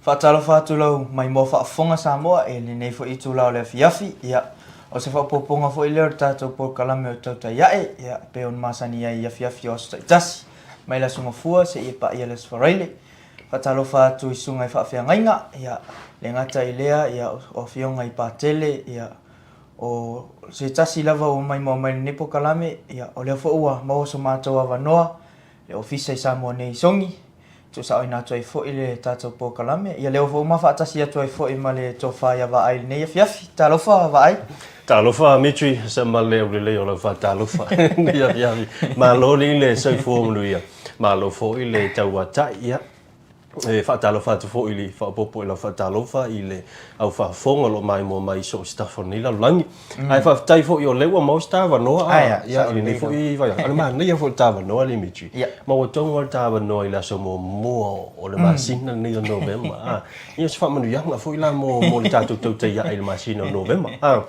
Faatalofa atu lau maimoa faafofoga Samoa i lenei foi itula o le afiafi. Ia, o se faaopoopoga foi lea o le tatou polokalame o Tautai Ae, ia, e pei ona masani ai i afiafi o aso taitasi, mai le Aso Gafua seia paia le Aso Faraile. Faatalofa atu i susuga i faafeagaiga, ia, le gata i lea, ia, o afioga i Patele, ia, o se tasi lava ua maimoa mai i lenei polokalame, ia, o lea foi ua maua so matou avanoa le Ofisa i Samoa nei i Sogi, tuusaoina atu ai foi le tatou polokalame. Ia lea ua uma faatasi atu ai foi ma le tofa ia Vaai i lenei afiafi. Talofa Vaai. Talofa Mitri, se ma le aulelei o lau faatalofa i lenei afiafi. Malo lii le soifua manuia, malo foi le tauatai. Ia, E faatalofa atu foi i le faaopoopo i lau faatalofa i le au faafofoga o lo o maimoa mai i so o se tafa o lenei lalolagi. Ae faafetai foi o lea ua maua se ta avanoa a, ia, i lenei foi vaiaso. O le manaia foi o le ta avanoa Limitri, maua tonu lava le ta avanoa i le aso muamua o le masina lenei o Novema. A, ia o se faamanuiaga foi la mo, mo le tatou tautai ae i le masina o Novema. A.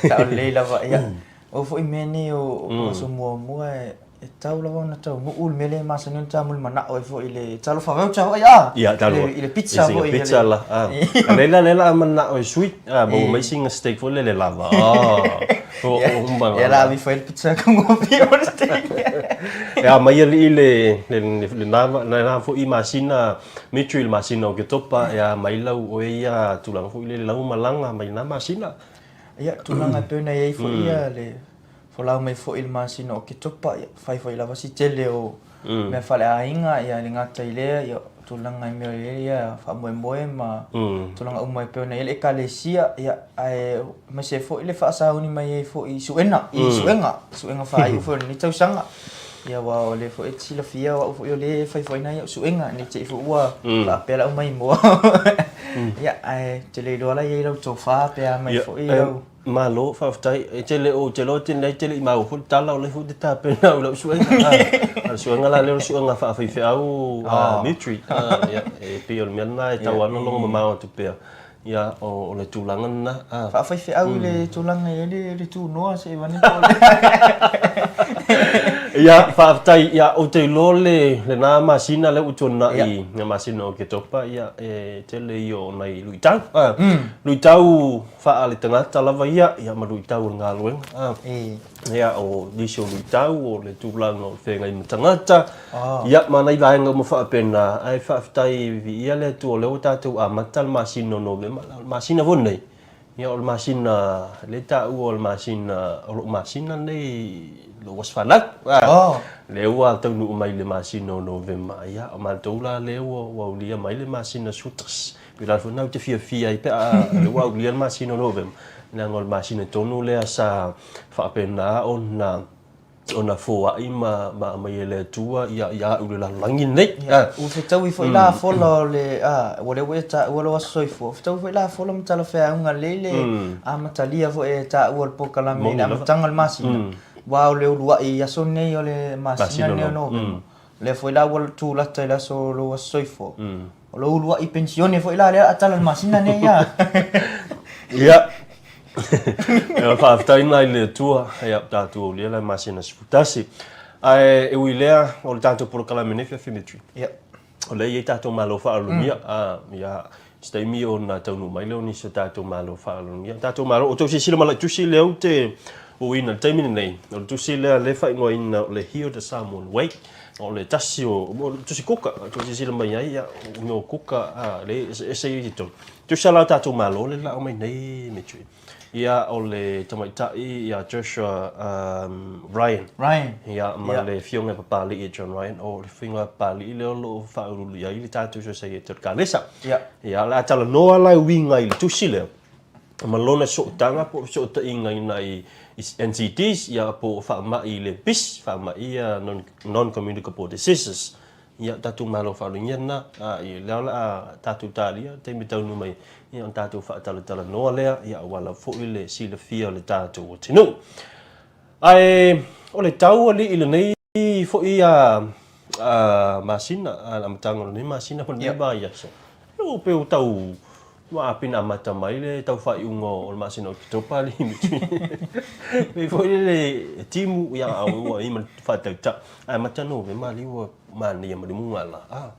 Sao lelei lava, ia. O foi mea nei o aso muamua e tau lava ona taunuu le mea lea e masani ona tamulimanao ai foi i le talofa voucher foi a Ia, talofa. I le pizza foi. I le pizza la. A lea la lea la manao e sui. A maua mai sina steak foi lele lava. A. O o ma. Ia la ave foi le pizza ko ngopi o le steak. E a mai alii le le le na na foi masina Mitri le masina o Oketopa e a mai lau oe ia tulaga foi lele lau malaga mai na masina. Ia, tulaga e pei ona i ai foi ia le folau mai foi i le masina o Oketopa, ia, fai foi lava si tele o mea faaleaiga, ia, e le gata i lea, ia, tulaga i mea o i ai ia faamoemoe ma tulaga uma e pei ona i ai le Ekalesia, ia, ae aemaise ai foi le faasauni mai ai foi i suena, i suega, suega faaiu foi o lenei tausaga. Ia, aua o lea foi e te silafia, o au foi o lea e fai foi nai au suega, ne i te i foi ua faapea lau maimoa. Ia, ae ou te le iloa la i ai lau tofa pe a mai foi lau... Malo, faafetai. E te le o, ou te iloa e te le i maua foi le tala, o lea foi ou te tapena au i lau suega. A o le suega la lea o le suega faafaifeau a Mitri. Ia, e pei o le mea lena e tau lava ona logo mamao atu pea. Ia, o le tulaga lena. Faafaifeau i le tulaga e i ai le tunoa se i vaeane po o le... Ia, faafetai. Ia, ou te iloa le, lena masina lea ua tuanai, le masina o Oketopa, ia, e tele ia o nai luitau. Luitau faaletagata lava ia, ia ma luitau o le galuega. Ia, o nisi o luitau o le tulaga o le feagai ma tagata, ia, ma nai vaega uma faapena, ae faafetai viia le Atua o lea ua tatou amata le masina o Novema. O le masina foi lenei, ia o le masina lea e taua o le masina, o lou masina lenei lou aso fanau. Lea ua taunuu mai i le masina o Novema, ia, o matou la lea ua aulia mai le masina 11. Pei o le ala foi lena ou te fiafia ai pe a o lea ua aulia le masina o Novema, leaga o le masina tonu lea sa faapena ona ona foai ma ma aumai e le Atua ia ia au i le lalolagi lenei. Ia, ua fetaui foi la fola o le, a, ua lea ua e taua lou aso soifua, ua fetaui foi la fola ma talafeauga lelei le amatalia foi e taua o le polokalame i le amataga o le masina, aua o le uluai aso lenei o le masina lenei o Novema. O lea foi la ua tulata i le aso o lou aso soifua. O lou uluai penisione foi la lea a tala le masina nei a. Ia. Ia faafetai lena i le Atua, ia tatou aulia le masina 11. Ae e ui i lea, o le tatou polokalame nei Fiafi Mitri. Ia. O lea e i ai tatou malo faaaloalogia. Ia, se taimi ona taunuu mai lea o nisi o tatou malo faaaloalogia. Tatou malo, o tou silasila ma lau tusi lea ou te uiina i le taimi lenei, o le tusi lea lea e faaigoaina o le Hear the Samoan Way. O le tasi o, o le tusi kuka, tou silasila mai ai, ia, o mea o kuka, a, lea e eseese ia i totonu. Tusa la o tatou malo lea la aumai nei Mitri. Ia, o le tamaitai ia Joshua Ryan. Ryan. Ia, ma le Afioga i Papalii ia John Ryan. O le Afioga i Papalii lea o lo o faauluulu i ai le tatou Sosaiete o le Kanesa. Ia. Ia, o le a talanoa la e uiga i le tusi lea, ma lona sootaga po o fesootaiga i nai NCDs, ia, po o faamai le pisi, faamai ia non-communicable diseases. Ia, tatou malo faalogia lena. A, ia, lea o le a tatou talia le taimi e taunuu mai, ia, ona tatou faatalatalanoa lea, ia, aua lava foi le silafia o le tatou atunuu. Ae, o le tau alii lenei foi a, a masina, a le amataga o lenei masina ma lenei vaiaso, ua pei ua tau Ua apina amata mai le tau faaiuga o le masina o Oketopa alii Mitri. Pei foi lele e timu ia a ua i ma le faatauta. Ae amata Novema alii ua manaia ma le mugala. Ah.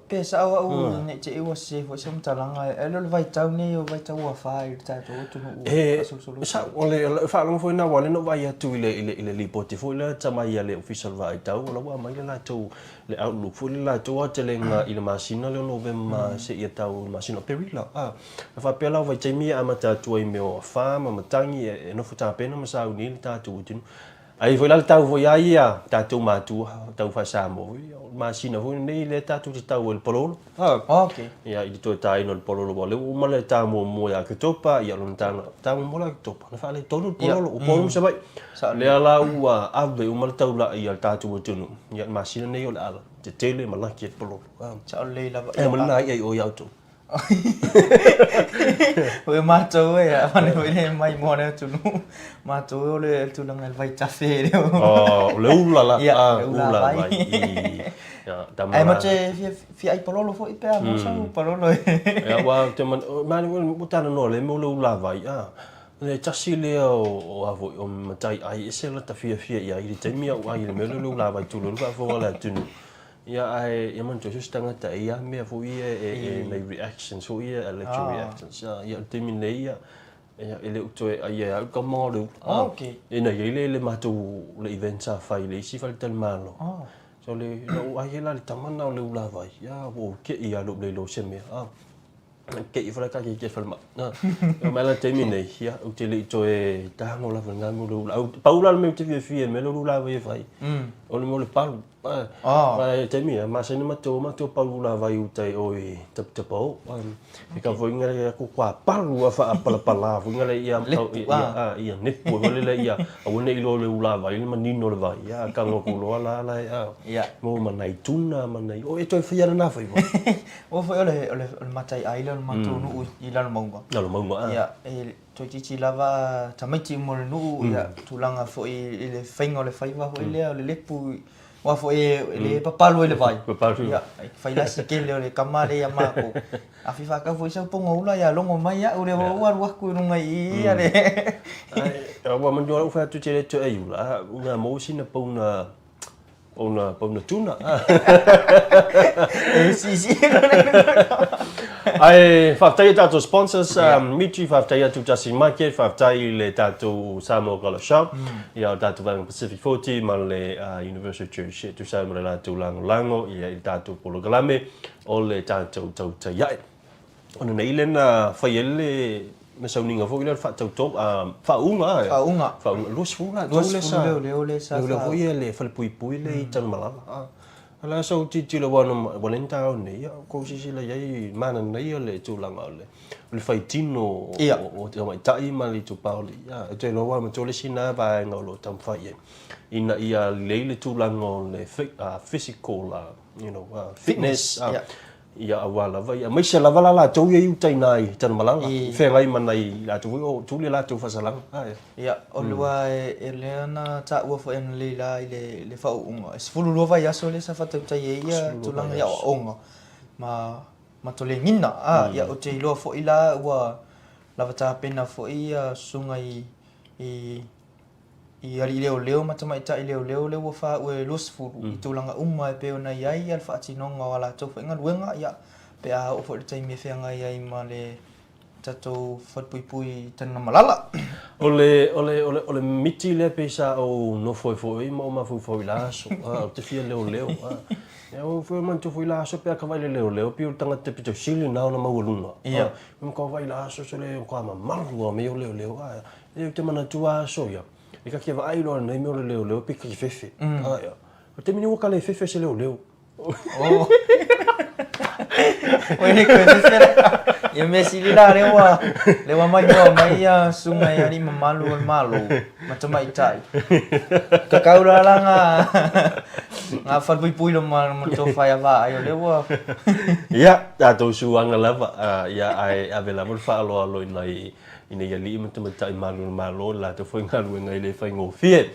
Pe sao au ne i te i ua sese foi se faamatalaga, ae le o le vaitau nei o vaitau ua fa i le tatou atunuu faasolosolo. E sao, o le faalogo foi lena aua o lea na ou vaai atu i le lipoti foi lea na aumai a le Ofisa o le Vaai Tau, o la ua aumai le latou, le outlook foi le latou aotelega i le masina lea o Novema seia tau i le masina o Aperila. E faapea la o vaitaimi ia e amata atu ai i mea o afa ma matagi e nofo tapena ma sauni ai le tatou atunuu. Ai foi la le tau foi a ia tatou matua, tau faa-Samoa foi, o le masina foi lenei lea tatou te tau ai i le palolo. Okay. Ia, i le toe taina o le palolo, aua o lea ua uma le ta muamua ia Oketopa, ia o lona taga, ta muamua la ia Oketopa, na faaletonu le palolo, Upolu ma Savaii. Lea la ua ave uma le taulai a le tatou atunuu, ia le masina lenei o le a tetele ma laki ai le palolo. Sao lelei lava. E ma lena i'a i o ia outou. Oi matou e, a pane foi le mai mo le atunuu. Matou e o le tulaga i le vaitafe lea. Oh, o le ula la. Ia, le ula vai. Ia, tama Ae matou te fia, fia ai palolo foi pe a maua sau palolo e. Ia, aua ou te man, mani ua talanoa le mea o le ula vai, a. Le tasi lea o a foi, o matai ai ese lata fiafia i ai i le taimi a ou ai i le mea lea o le ula vai tulou le faafofoga a le atunuu. Ia ae ia manatua so o se tagata e i ai mea foi ia e nai reactions foi ia electric reactions ia o le taimi nei ia e le o toe aia e au tama o le ula. Ina i ai le matou le event sa fai i le isi faletalimalo. So le na ou ai ai la i le tama lena o le ula vai ia ua ou kei lava i lou le iloa o se mea. Kei fale ka ke fale ma. Na mai la taimi nei, ia, ou te le i toe tago lava i lena mea o le ula. Pau la le mea ou te fiafia i le mea lea o le ula vai e fai, o le mea o le palu. Aua i le taimi ia, masani matou o matou palu ula vai i uta i o i Taputapuaoa. E ka foi ngale ia ko kua palu a faapalapala foi ngale ia ia nepu foi lele ia aua ne i iloa le ula vai le manino o le vai. Ia tago atu loa la la e mo ma nai tuna ma nai o e toe faia lena faiva. Aua foi o le, o le, o le matai ai lea o le matou nuu i Lalomauga. Lalomauga, a. Ia, e toeitiiti lava tamaiti uma o le nuu, ia, tulaga foi i le faiga o le faiva foi lea, o le lepu, aua foi e le papalu ai le vai. Papalu. Ia, e fai la si tele o le tama lea ia matou. A fia faatau foi sau poga ula, ia logo mai au lea ua alu atu i luga i i le... Ai, ua manatua lava ou fai atu e te le toe ai ula, a, una maua sina pauna Pauna, pauna tuna. E siisi. Ae faafetai i tatou sponsors, Mitri, faafetai atu Tasi Market, faafetai i le tatou Samoa Color Shop, ia o tatou vaega Pacific 40 ma le Universal Church e tusa ai ma le latou lagolago ia i le tatou polokalame o le tatou tautai ae. Ona nei lea na fai ai le le sauniga foi lea o le faatauto, faauuga a. Faauuga. Faauuga, 20 latou lea sa. 20 leoleo lea sa. Leoleo foi ia le falepuipui lea i Tanumalala. O le a sau tilotilo aua na ua leva ona ta ao nei, ia tou silasila i ai, mananaia le tulaga o le o le faitino o tamaitai ma le itupa o le, ia ou te iloa ua matua le isi lena vaega o lo o taumafai i ai ina ia lelei le tulaga o le physical you know fitness. Ia aua lava ia, aemaise lava la latou ia i uta ina i Tanumalala, i feagai ma nai latou foi o tuli latou faasalaga. Ae. Ia, o le aua e lea na taua foi analeila la i le faauuga, e 12 vaiaso lea sa faatautai ai ia tulaga i aoaoga ma tolegina. A, ia ou te iloa foi la ua lava tapena foi ia susuga i i alii leoleo ma tamaitai leoleo lea ua faaua e 20 i tulaga uma e pei ona i ai le faatinoga o a latou foi galuega, ia, pe a oo foi i le taimi e feagai ai ma le tatou falepuipui i Tanumalala. O le, o le, o le, o le miti lea pei sa ou nofo ai foi ma ou mafaufau i la aso, a, ou te fia leoleo, a. Ia, ou foi manatua foi i la aso pe a ka vaai i le leoleo, pei o le tagata pito sili lena ona maualuga. Ia. A, ma ka vaai i la aso, sole, matua mamalu lava mea ia o leoleo, a. E ou te manatua aso ia, e ka ke vaai loa nei mea o le leoleo pe ke fefe. A ia. O te taimi nei ua ka le fefe se leoleo. Oh. Ua le koe fefe la. Ia mea sili la lea ua, lea ua maimoa mai ia susuga i alii mamalu o le Malo ma tamaitai. Kakau la la nga nga falepuipui lo ma ma tofa ia vaai o lea ua Ia, tatou suaga lava, ia ae ave lava le faaaloalo i nai ina ia alii ma tamaitai malu o le Malo i le latou foi galuega e le faigofie.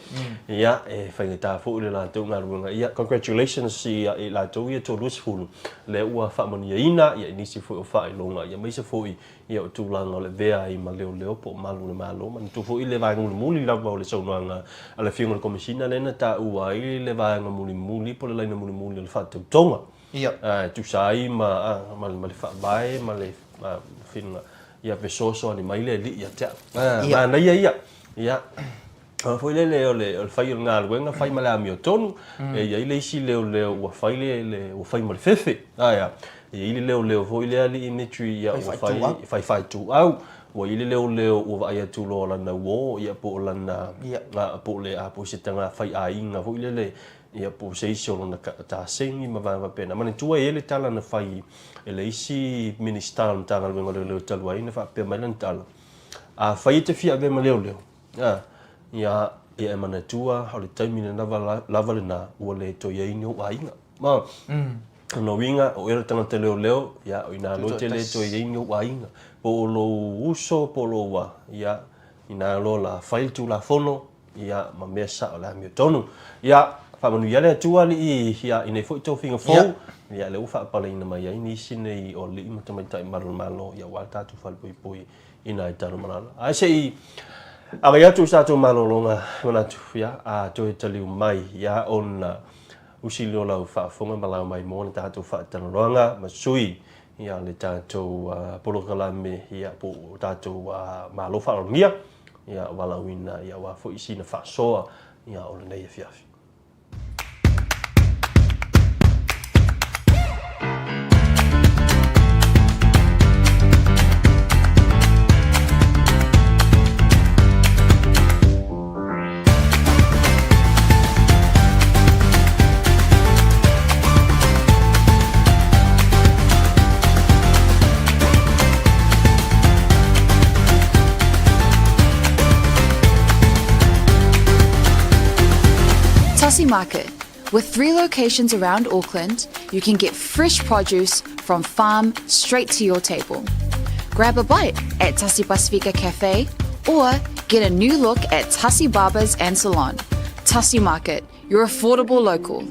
Ia, e faigata foi le latou galuega. Ia, congratulations i i latou ia 30 lea ua faamanuiaina ia i nisi foi o faailoga, ia aemaise foi ia o tulaga o le avea ai ma leoleo po o malu o le Malo. Manatua foi le vaega mulimuli lava o le saunoaga a le Afioga i le Komesina lea na taua ai le vaega mulimuli po o le laina mulimuli o le faatautoga. E tusa ai ma, ma, ma le faavae ma le finga, ia fesoasoani mai le Alii ia te au. Manaia ia. Ia, o foi lele o le, o le fai o le galuega, fai ma le amiotonu, e i ai le isi leoleo ua fai le, le, ua fai ma le fefe. Ae a? E i ai le leoleo foi lea alii Mitri, ia ua fai, fai faaituau. Ua i ai le leoleo ua vaai atu loa o lana uo, ia po o lana, po o le, a, po o se taga faiaiga foi lele, ia po o se isi o lona tasegi ma vaega faapena. Manatua e i ai le tala na fai e le isi Minisita o le Matagaluega o Leoleo talu ai, na faapea mai lana tala, Afai e te fia avea ma leoleo, a, ia, ia e manatua o le taimi lena lava lena ua le toe i ai ni ou aiga. Ma, o lona uiga, o oe o le tagata leoleo, ia, o i ina loa e te le toe i ai ni ou aiga. Po o lou uso, po o lou a, ia, inā loa la fai le Tulafono, ia, ma mea sao le amiotonu. Ia, faamanuia le Atua alii, ia, i nei foi tofiga fou, ia, lea ua faapaleina mai ai nisi nei o alii ma tamaitai malu o le Malo, ia, aua le tatou falepuipui i nai Tanumalala. Ae se i agai atu i sa tatou malologa, manatu, ia, a toe taliu mai, ia, ona usi lea o lau faafofoga ma lau maimoa le tatou faatalanoaga ma sui, ia, le tatou polokalame, ia, po o tatou Malo faaaloalogia, ia, valaauina, ia, aua foi sina faasoa, ia, o lenei afiafi. Tasi Market. With three locations around Auckland, you can get fresh produce from farm straight to your table. Grab a bite at Tasi Pasifika Cafe or get a new look at Tasi Barbers and Salon. Tasi Market, your affordable local.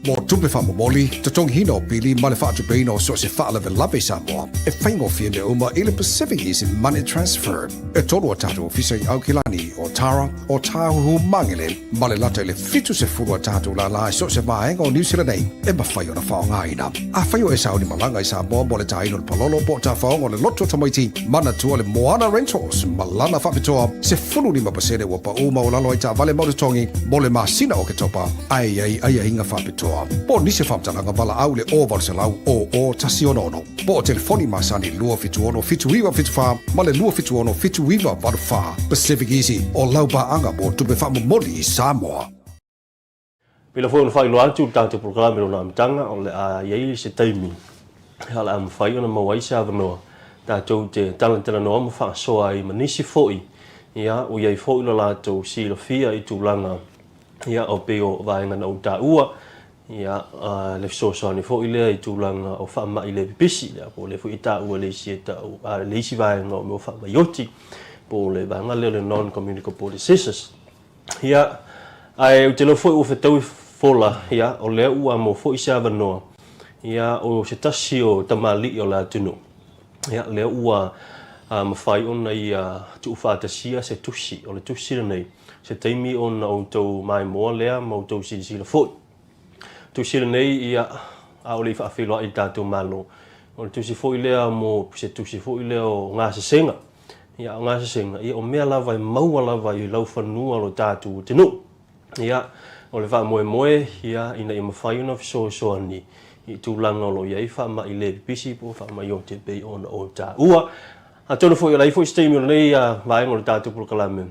Mo tupe faamomoli, totogiina o pili ma le faatupeina o so o se faalavelave i Samoa, e faigofie mea uma i le Pacific Easy Money Transfer. E tolu a tatou ofisa i Aukilani, o Tara, o Tāhuhu Mangele, ma le lata i le 70 a tatou lālā i so o se vaega o Niu Sila nei e mafai ona faaaogaina. Afai o e sauni malaga i Samoa mo le tāina o le palolo po o tafaoga o le loto tamaiti, manatua le Moana Rentals ma lana faapitoa 15% ua paʻū maualalo ai taavale ma totogi mo le masina o Oketopa, ae i ai aiaiga faapitoa. Po o nisi faamatalaga valaau i le 0800 00 166 po o telefoni masani 276 7974 ma le 276 7984. Pacific Easy, o lau paaga mo tupe faamomoli i Samoa. Pēlā foi ona faailoa atu i le tatou polokalame i lona amataga, o le a i ai se taimi o le a mafai ona maua ai se avanoa tatou te talatalanoa ma faasoa ai ma nisi foi ia ua i ai foi lo latou silafia i tulaga ia o pei o vaega na ou taua ia le fesoasoani foi lea i tulaga o faamai le pipisi lea po o lea foi e taua e le isi e tau a le isi vaega o mea o faamai oti po o le vaega lea o le non communicable diseases. Ia, ae ou te iloa foi ua fetaui fola, ia, o lea ua maua foi se avanoa, ia, o se tasi o tamalii o le atunuu, ia, lea ua mafai ona ia tuufaatasia se tusi, o le tusi lenei, se taimi ona outou maimoa lea ma outou silasila foi. Tusi lenei, ia, a o le i faafeiloai i le tatou Malo, o le tusi foi lea mo se tusi foi lea o gasesega. Ia, o gasesega, ia, o mea lava e maua lava i laufanua o lo tatou atunuu. Ia, o le faamoemoe, ia, ina ia mafai ona fesoasoani i tulaga o lo o i ai faamai le pipisi po o faamai oti e pei ona ou taua. Atonu foi o le a i ai foi se taimi o lenei vaega o le tatou polokalame,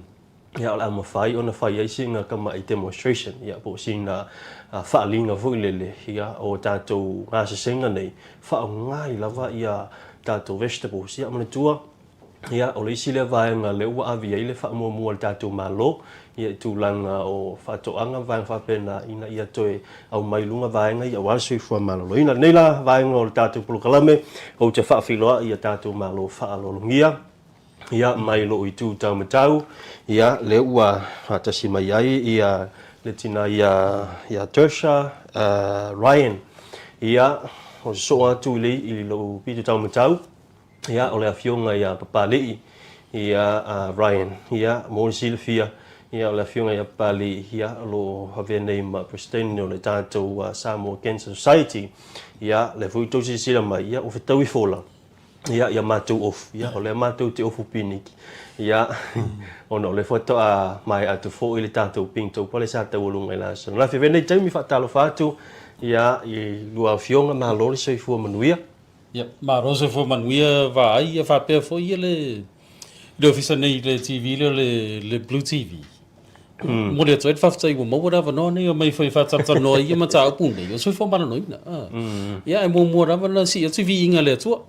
ia o le a mafai ona fai ai sina tamai demonstration, ia po o sina faaaliga foi lele, ia o tatou gasesega nei, faaaoga ai lava ia tatou vegetables. Ia manatua, ia o le isi lea vaega lea ua ave i ai le faamuamua a le tatou Malo, ia i tulaga o faatoaga ma vaega faapena, ina ia toe aumai i luga vaega ia aua le soifua maloloina. Lenei la vaega o le tatou polokalame, ou te faafeiloai i a tatou Malo faaaloalogia. Ia, mai lou itu taumatau, ia, lea ua faatasi mai ai ia le tina ia, ia Tersha Ryan. Ia, o se soo atu i le, i lou pito taumatau, ia, o le afioga ia Papali'i, ia, Ryan. Ia, mo le silafia, ia, o le afioga ia Papali'i, ia, o lo o avea nei ma Peresetene o le tatou Samoa Cancer Society. Ia, lea foi ua outou silasila mai, ia, ua fetaui fola. Ia, ia matou ofu, ia, o lea matou te ofu piniki, ia, ona o lea faatoa maea atu foi le tatou ping taupale sa taualuga i le aso ananafi. Avea lenei taimi faatalofa atu, ia, i lua afioga, malo le soifua manuia. Ia, malo le soifua manuia Vaai, ia faapea foi ia le le ofisa nei i le TV lea o le le Blue TV. Momoli atu ai le faafetai ua maua le avanoa nei omai foi e faatalatalanoa i ia mataupu nei o le soifua maloloina. Ia ae muamua lava ona sii atu i viiga a le Atua.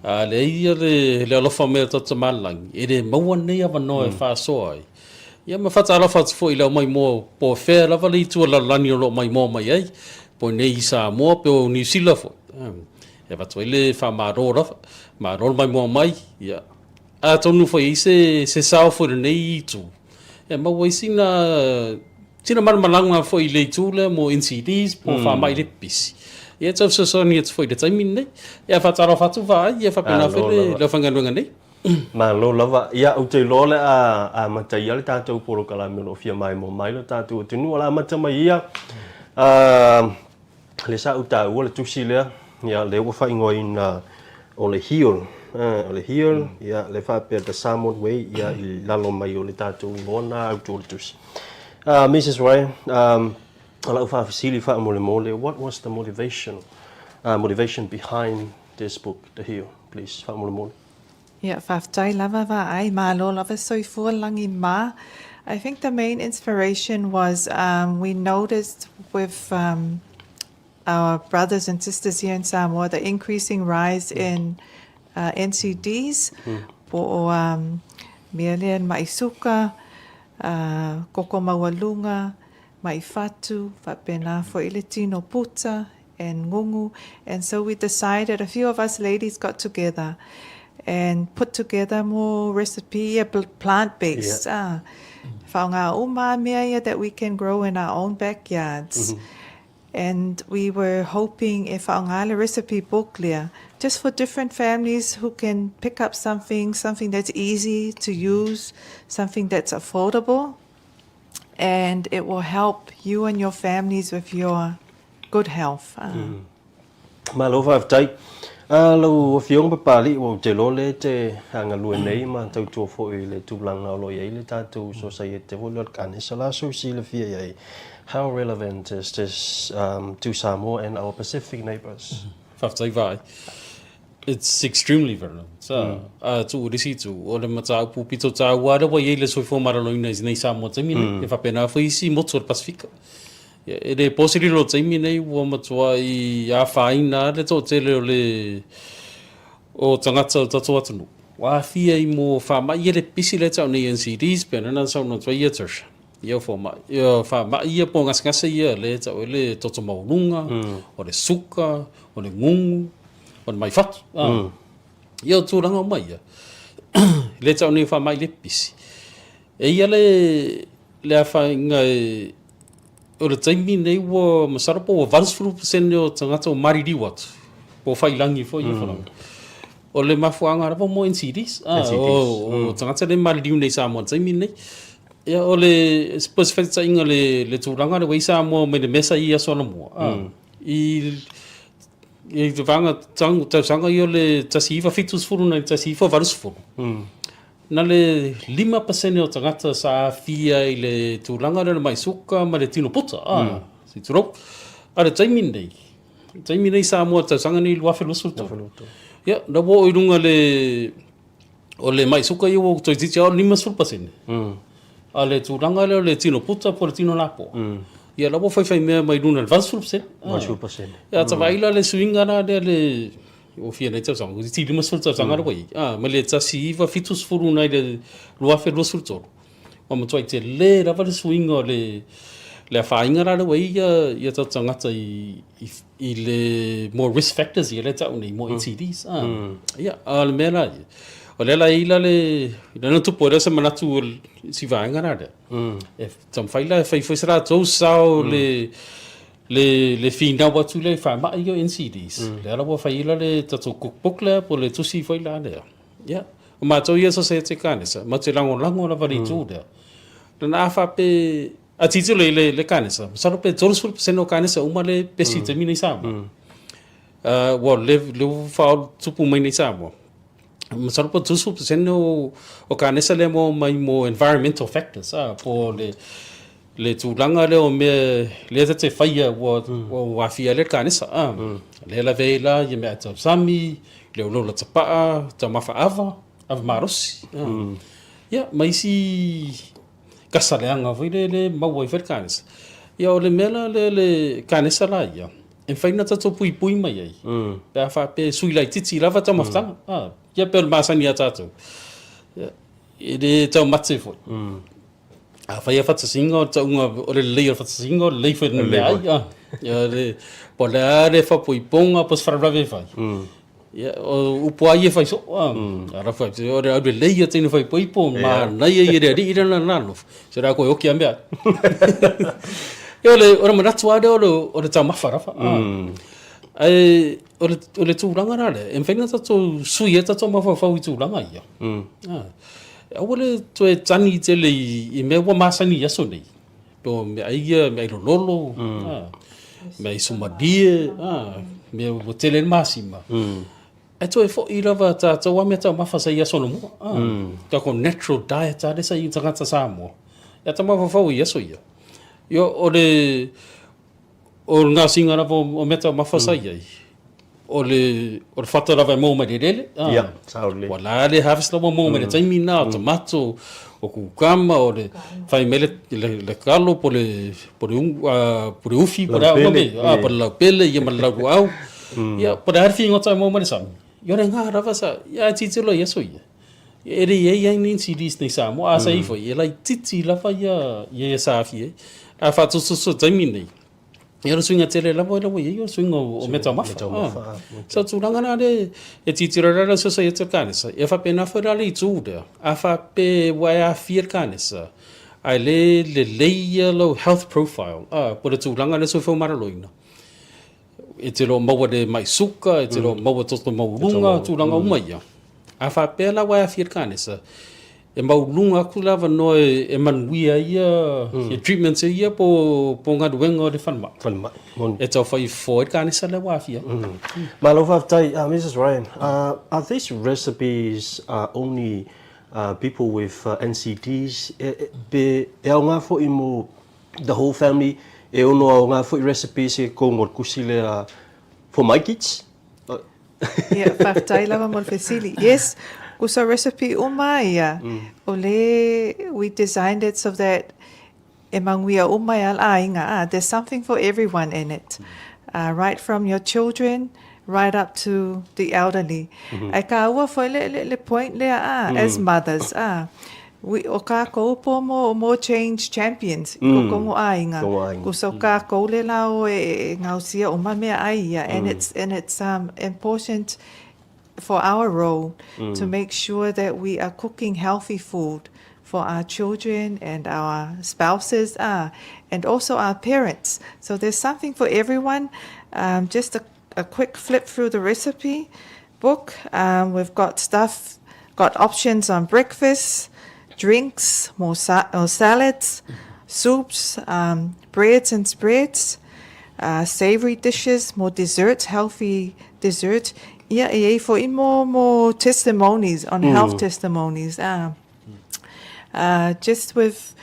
A leai ia le le alofa mai o le tatou Tama i le Lagi, e le maua nei avanoa e faasoa ai. Ia ma faatalofa atu foi i le aumaimoa po o fea lava le itu o le lalolagi o lo o maimoa mai ai, po o nei i Samoa po o Niu Sila foi. E avatu ai le faamalo lava, malo le maimoa mai, ia Atonu foi i ai se, se sao foi i lenei itu, e maua ai sina, sina malamalama foi i le itu lea mo NCDs po o faamai le pipisi. Ia e tau fesoasoani atu foi i le taimi lenei. Ia faatalofa atu Vaai, ia faapena foi le, le aufaigaluega nei. Malo lava. Ia, ou te iloa o le a amata ia le tatou polokalame o lo o fia maimoa mai lo tatou atunuu. O le a amata mai ia. Lea sa ou taua le tusi lea, ia, lea ua faaigoaina o le Heal. O le Heal, ia, lea faapea The Samoan Way, ia, i lalo mai o le tatou igoa na autu o le tusi. Mrs. Ryan, um, o lau faafesili faamolemole, what was the motivation, motivation behind this book, The Heal, please, faamolemole. Ia, faafetai lava Vaai, malo lava soifua lagi ma. I think the main inspiration was um, we noticed with um, our brothers and sisters here in Samoa the increasing rise in uh, NCDs, mm. po o um, mea lea mai suka, uh, koko maualuga, mai fatu, faapena foi le tino puta, and ngungu. And so we decided, a few of us ladies got together and put together more recipe, plant-based. Yeah. Ah, uma mea ia that we can grow in our own backyards. Mm -hmm. And we were hoping if whaonga recipe book lea, just for different families who can pick up something, something that's easy to use, something that's affordable, and it will help you and your families with your good health. Ah. Mm. Malo faafetai. Uh, lau Afioga Papali'i, ua ou te iloa lea e te galue nei ma tautua foi i le tulaga o lo o i ai le tatou sosaiete foi lea o le kanesa. O le a sou silafia i ai? How relevant is this um, to Samoa and our Pacific neighbours? Faafetai Vaai. It's extremely relevant. A tuu i le isi itu, o le mataupu pito tāua lea ua i ai le soifua maloloina i nei Samoa taimi nei, e faapena foi isi motu o le Pasifika. E le po se lilo taimi nei ua matuai afaina lava le toatele o le o tagata o le tatou atunuu ua aafia i mo faamai ia le pipisi lea e tau nei NCDs pei ona saunoa atu ai ia Tertia. Ia fomai, ia faamai ia po o gasegase ia lea e tau ai le toto maualuga, o le suka, o le gugu, o le mai fatu. Ia o tulaga uma ia, lea e tau nei o faamai le pipisi. E ia le, le afaina e, o le taimi nei ua masalo po ua 80% o tagata ua maliliu atu, po o failangi foi ia whanau. O le mafuaaga lava mo NCDs, o, o tagata le maliliu nei i Samoa i le taimi nei. Ia, o le, po o se faitaitaiga le, le tulaga lea ua i ai Samoa mai le mea sa i ai aso anamua, i, i te vaega tausaga ia o le 1970 nai le 1980, na le 5% o tagata sa aafia i le tulaga lea o le mai suka ma le tino puta, se i tulou. A o le taimi lenei, le taimi lenei i Samoa i le tausaga lenei 2023, ia, na ua oo i luga le O le mai suka ia ua toeitiiti lava o le 50%. A o le tulaga lea o le tino puta po o le tino lapoa, ia la ua faifaimea mai luna i le 80%. 80%. Ia ata vaai la le suiga la lea le ua fia nei tausaga, ua iti 50 tausaga la ua i ai, mai le 1970 nai le 2023, ua matuai tele lava le suiga o le le afaina la lea ua i ai ia tatou tagata i i le more risk factors ia lea e tau nei, more NCDs. Ia, a o le mea la ia, O lea la e i ai la le, lea na tupu ai la se manatu o si vaega la lea, e taumafai la e fai foi se latou sao le, le, le finau atu lea i faamai ia o NCDs. Lea la ua fai ai la le tatou cookbook lea po o le tusi foi la lea. Ia, o matou ia Sosaiete Kanesa, matou te lagolago lava i le itu lea. Lana a faapea, a tilotilo i le, le kanesa, masalo pe 30% o kanesa uma lea e pesi i le taimi nei i Samoa. Ua le, le ua faatupu mai nei i Samoa. Masalo po o 30% o, o kanesa lea maua mai mo environmental factors, a, po o le, le tulaga lea o mea lea ta te faia ua, ua aafia ai le kanesa. A, lea lavea ai la ia meaai tausami, le ulaula tapaa, taumafa ava, ava malosi. A, ia, ma isi kasa leaga foi lea e maua ai foi le kanesa. Ia o le mea la lea le kanesa la ia, e mafai ona tatou puipui mai ai, pe a faapea e sui laitiiti lava taumafataga. A, ia pei o le masani a tatou, ia, e le taumate foi. Afai a fatasiga o le tauga o le lelei o le fatasiga o le lelei foi o le meaai. A, ia le, po o le a le fapoipoga po o se faalavelave e fai, ia, o upu lava ia e fai soo. A, a fai, o le aulelei ia teine faaipoipo, manaia ia le alii lea na alofa, se o le a koe oki lava meaai. Ia o le, o le manatu lava lea o le, o le taumafa lava. A, ae o le, o le tulaga la lea, e mafai ona tatou sui ai tatou mafaufau i tulaga ia. A, aua le toe tagi tele i mea ua masani i aso nei, po o meaai ia, meaai lololo, a, meaai sumalie, a, mea ua tele ai le masima. Ae toe foi lava tatou lava meataumafa sa i aso anamua, a, tatou natural diet lava lea sa i tagata Samoa, ia ta mafaufau i aso ia. Ia o le, O le gasiga lava o meataumafa sa i ai, o le, o le fata lava e maua mai le eleele. Ia, sao lelei. Ua la le harvest la ua maua mai le taimi lena, o tomato, o kukama, o le fai mai le, le, le kalo po le, po le, po le ufi, po le a uma mea, po le laupele, ia ma le lauluau. Ia, po o le a le figota e maua mai le sami. Ia o le ga lava sa, ia ae tilotilo i aso ia. E le i ai ai ni NCDs nei Samoa, a sa i foi, e laitiiti lava ia, ia sa aafia ai. A faatosotoso i taimi nei, ia o le suiga tele lava lea ua i ai o le suiga o meataumafa. So tulaga la lea e tilotilo ai la le Sosaiete o le Kanesa, ia faapena foi la le itu lea, a faapea ua e aafia i le kanesa, ae le lelei ia lou health profile, po o le tulaga lea soifua maloloina, E te le o maua le mai suka, e te le o maua toto maualuga, tulaga uma ia. A faapea la ua e aafia i le kanesa, e maualuga atu le avanoa e manuia ai ia treatments ia po o galuega o le falemai. Falemai, moni. E tau fai fofo ai le kanesa lea ua aafia ai. Malo faafetai. Mrs Ryan, are these recipes only people with NCDs pe e aoga foi mo The whole family e ono aoga foi recipes e kou mo le kusi lea for my kids. Ia, faafetai lava mo le fesili. Yes, kusa recipe uma ia, o le we designed it so that e manuia uma e ala aiga, ah, there's something for everyone in it. Right from your children right up to the elderly. Ae kāua foi le, le, le point lea, ah, as mothers, ah, We, o kākou po mo, mo change champions i ko kongo āinga. Kongo āinga. Ko so kākou le la o e, e ngausia uma mea ai ia. And it's, and it's um, important for our role to make sure that we are cooking healthy food for our children and our spouses ah, and also our parents. So there's something for everyone. Um, just a, a quick flip through the recipe book. Um, we've got stuff, got options on breakfast, drinks, more sa- or salads, soups, um, breads and spreads, uh, savory dishes, more desserts, healthy dessert. Ia, e foi more, more testimonies on health testimonies. Ah. Uh, just with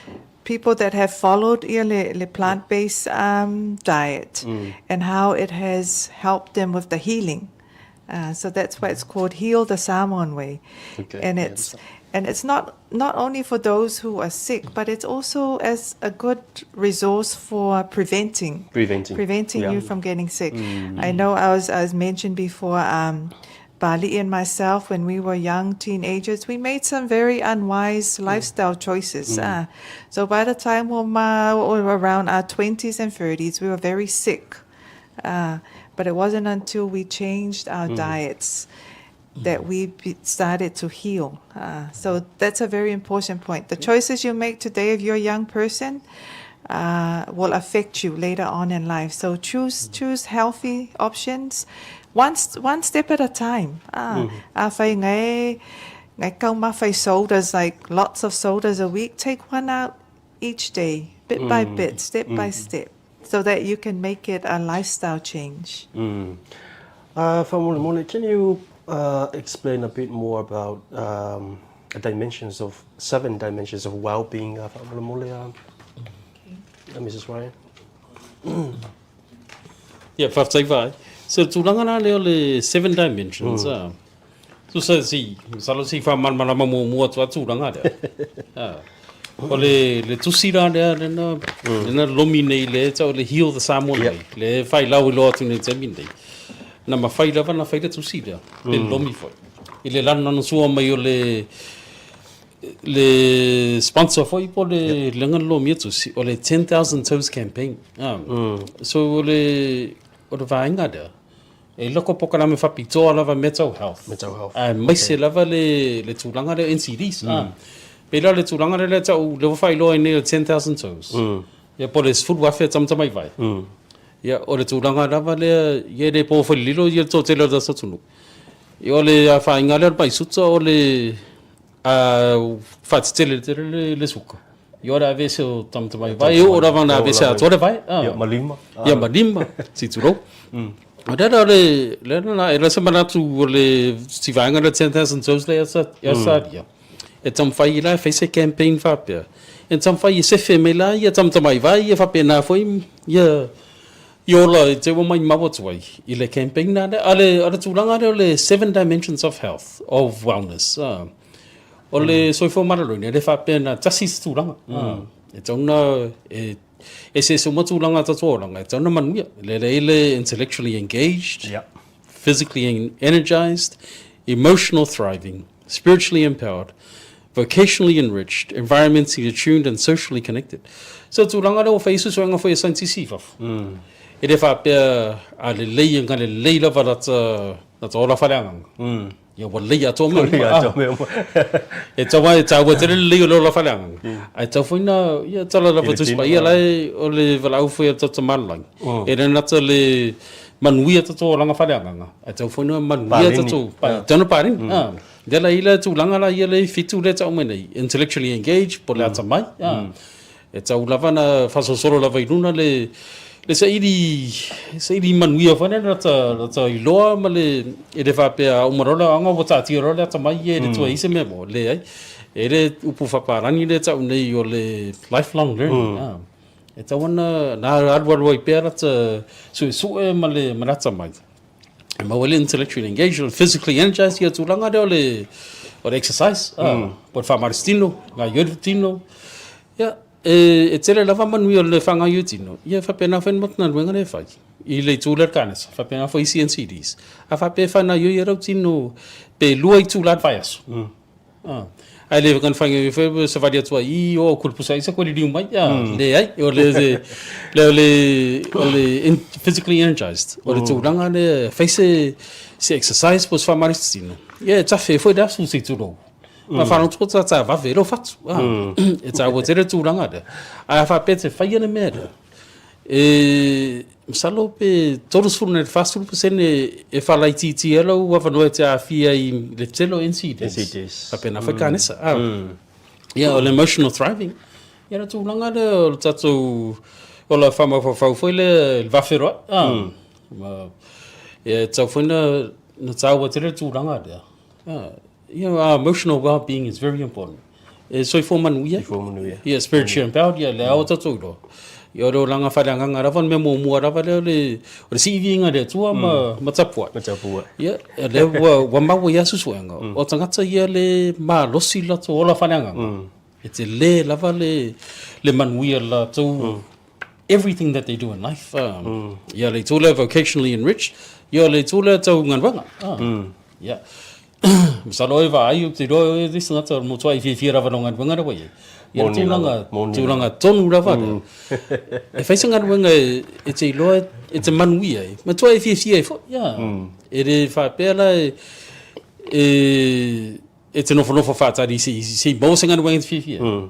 people that have followed ia le, le plant-based um, diet and how it has helped them with the healing. Uh, so that's why it's called Heal the Samoan Way. Okay, And yeah, it's and it's not not only for those who are sick, but it's also as a good resource for preventing Preventing, preventing yeah. you from getting sick. I know I was I was mentioned before um, Bali and myself, when we were young teenagers, we made some very unwise lifestyle choices. Uh, so by the time we were around our 20s and 30s, we were very sick. Uh, but it wasn't until we changed our diets. that we be, started to heal. Uh, so that's a very important point. The choices you make today if you're a young person uh, will affect you later on in life. So choose choose healthy options, one, one step at a time. Ah, afai ngai ngai kaumafa sodas like lots of sodas a week. Take one out each day, bit by bit, step by step, so that you can make it a lifestyle change. Uh, faamolemole, can you uh, explain a bit more about um, the dimensions of seven dimensions of well-being? Uh, faamolemole, uh, uh, Mrs. Ryan. Ia, faafetai Vaai. So, le tulaga la lea o le seven dimensions, mm. Tusa si, masalo si faamalamalama muamua atu a tulaga lea. Ah. O le, le tusi la lea, lena, mm. lena lomi nei le, tau le Heal the Samoan yeah. Way, le whai lau i loa atu nei taimi nei. Na mawhai lava na whai le tusi lea, mm. le lomi foi. I le lana na sua mai o le, le sponsor foi po le yeah. lenga lomia tusi, o le 10,000 Toes campaign. Ah. Mm. So o le, o le vaenga lea, E loko pokalame whapitoa lava mental health. Mental health. Aemaise okay. lava le, le tulaga lea NCDs. Mm. Ah. Pēlā le tulaga lea lea tau le whailoa i nei o 10,000 toes. Mm. Ia po le sefulu afe tamatamai vai. Mm. Ia o le tulaga lava lea ia le po whai lilo ia tō tele o le atunuu. Ia o le whainga lea o le paisuta o le a whaatetele tele le, le suka. I ora aveese o Tamatamai Vai, e oo lava ona aveese atoa le vai. Ia, ma lima. Ia, ma lima, si tulou. O lea la o le, lea la, e leai se manatu o le si vaega lea 10,000 Toes lea e Australia. E taumafai la e fai se campaign faapea. E taumafai e sefe mai la ia Tamatamai Vai ia faapena foi ia i ola i te ua maimau atu ai i le campaign la lea. A le, a le tulaga lea o le seven dimensions of health, of wellness. O le soifua maloloina, e le faapea na tasi se tulaga. E tatau ona e eseese uma tulaga o tatou olaga, e tatau ona manuia. E lelei le intellectually engaged, physically energized, emotional thriving, spiritually empowered, vocationally enriched, environmentally attuned and socially connected. So tulaga lea ua fai ai suesuega foi a saienitisi i fafo. E le faapea a lelei e galelei lava lata lata ola faaleagaga. Ia ua lelei atoa mea uma. Atoa mea uma. E tau ai, e taua tele le lelei o le ola faaleagaga. Ae tau foi na, ia tala lava Tusi Paia la e, o le valaau foi a le tatou Tamalolagi. E le nata le manuia tatou olaga faaleagaga, ae tau foi na manuia tatou, tau na paleni. Lea la i le tulaga la ia le fitu lea e tau mai nei, intellectually engaged po o le atamai. E tau lava na faasolosolo lava i luna le le saili saili manuia foi lea lata lata iloa ma le e le faapea a uma loa le aoga ua taatia loa le atamai ia e le tuai ai se mea mo. Leai. E le upu faapalagi lea e tau nei o le lifelong learning. Mm. E tau ana na alualu ai pea lata suesue ma le ma le atamai. E maua ai le intellectually engaged, o le physically energized, ia tulaga lea o le, o le exercise, mm. ah, po o le faamalositino, gaoioi le tino. Ia, e, e tele lava manuia o le faagaoioi tino, ia e faapena foi le galuega lea e fai i le itu lea o le kanesa, faapena foi isi NCDs. A faapea e faagaoioi ai lau tino pe lua itula i le vaiaso, mm. Ah. Ae le kana whainga foi se vali atu ai i o kulupusa ai se koe liliu mai. Ah, mm. leai, o le le o le o le in, physically energized. O le tulaga le fai se se exercise po se faamalositino. Ia e tafe foi le aso se tulou. Ma whanau ta ta vave lo fatu. Ah. E taua tele tulaga lea. Ae a faapea te whaia le mea lea. E masalo pe 30 nei le 40 pasene e faalaitiiti ai lou avanoa e te aafia i le tele o NCDs. NCDs. Faapena foi kanesa. Ah. Ia, o le emotional thriving. Ia, le tulaga lea o le tatou, o le faamafaufau foi lea i le vaferoai. Ah. Ma, ia, e tatau foi na, na taua tele le tulaga lea. Ah. You know, our emotional well-being is very important. E soifua manuia. Soifua manuia. Yeah, spiritually empowered, yeah, le ao tatou iloa. Ia, o le olaga faaleagaga lava, o le mea muamua lava lea o le, o le siiviiga i le Atua ma, ma tapuai. Ma tapuai. Ia, lea ua, ua maua i a suesuega, o tagata ia le malosi lo latou ola faaleagaga, e tele lava le, le manuia o le latou everything that they do in life. Ia, le itu lea vocationally enriched, ia, o le itu lea tau galuega. Ia. Masalo e vaai, ou te iloa e le isi tagata o le matuai fiafia lava nō galuega lea ua i ai. Ia le tulaga, tulaga tonu lava lea. E fai se galuega e te iloa e te manuia ai, matuai e fiafia ai foi. Ia. E le faapea la e, E, e te nofonofo faatali se i, se i maua se galuega e te fiafia ai.